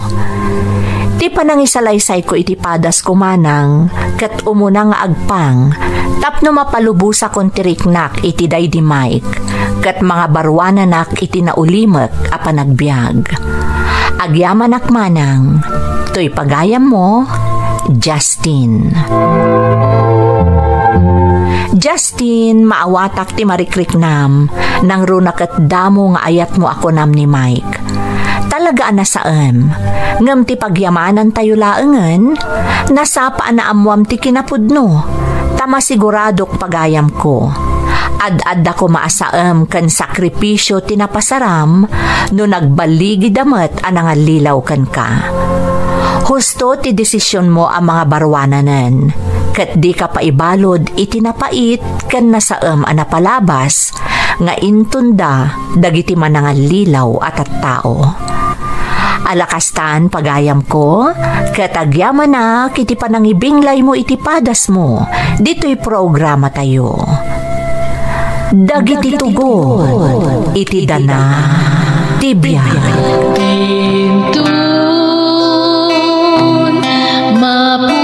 Ti panangisalaysayko iti padasko, Manang, ket umuna nga agpang tapno mapalubosakon ti riknak iti daydi Mike ket mangabaruananak iti naulimek a panagbiag. Agyamanak, Manang. Toy pagayammo, Justin. Justin, maawatak ti marikriknam, nangruna ket damo nga ayatmo a kunam ni Mike. Talaga a nasaem, ngem ti pagyamanantayo laengen, nasapa a naammoam ti kinapudno, ta masiguradok pagayamko. Ad-adda koma a saem ken sakripisio ti napasaram no nagballigida met a nangallilaw kenka. Husto ti desisionmo a mangabaruananen, ket dika paibalud iti napait ken nasaem a napalabas nga intonda dagiti manangallilaw a tattao. Ala kastan, pagayamko, ket agyamanak iti panangibinglaymo iti padasmo ditoy programatayo. Dagiti tugon iti dana ti biag. Inton mapu-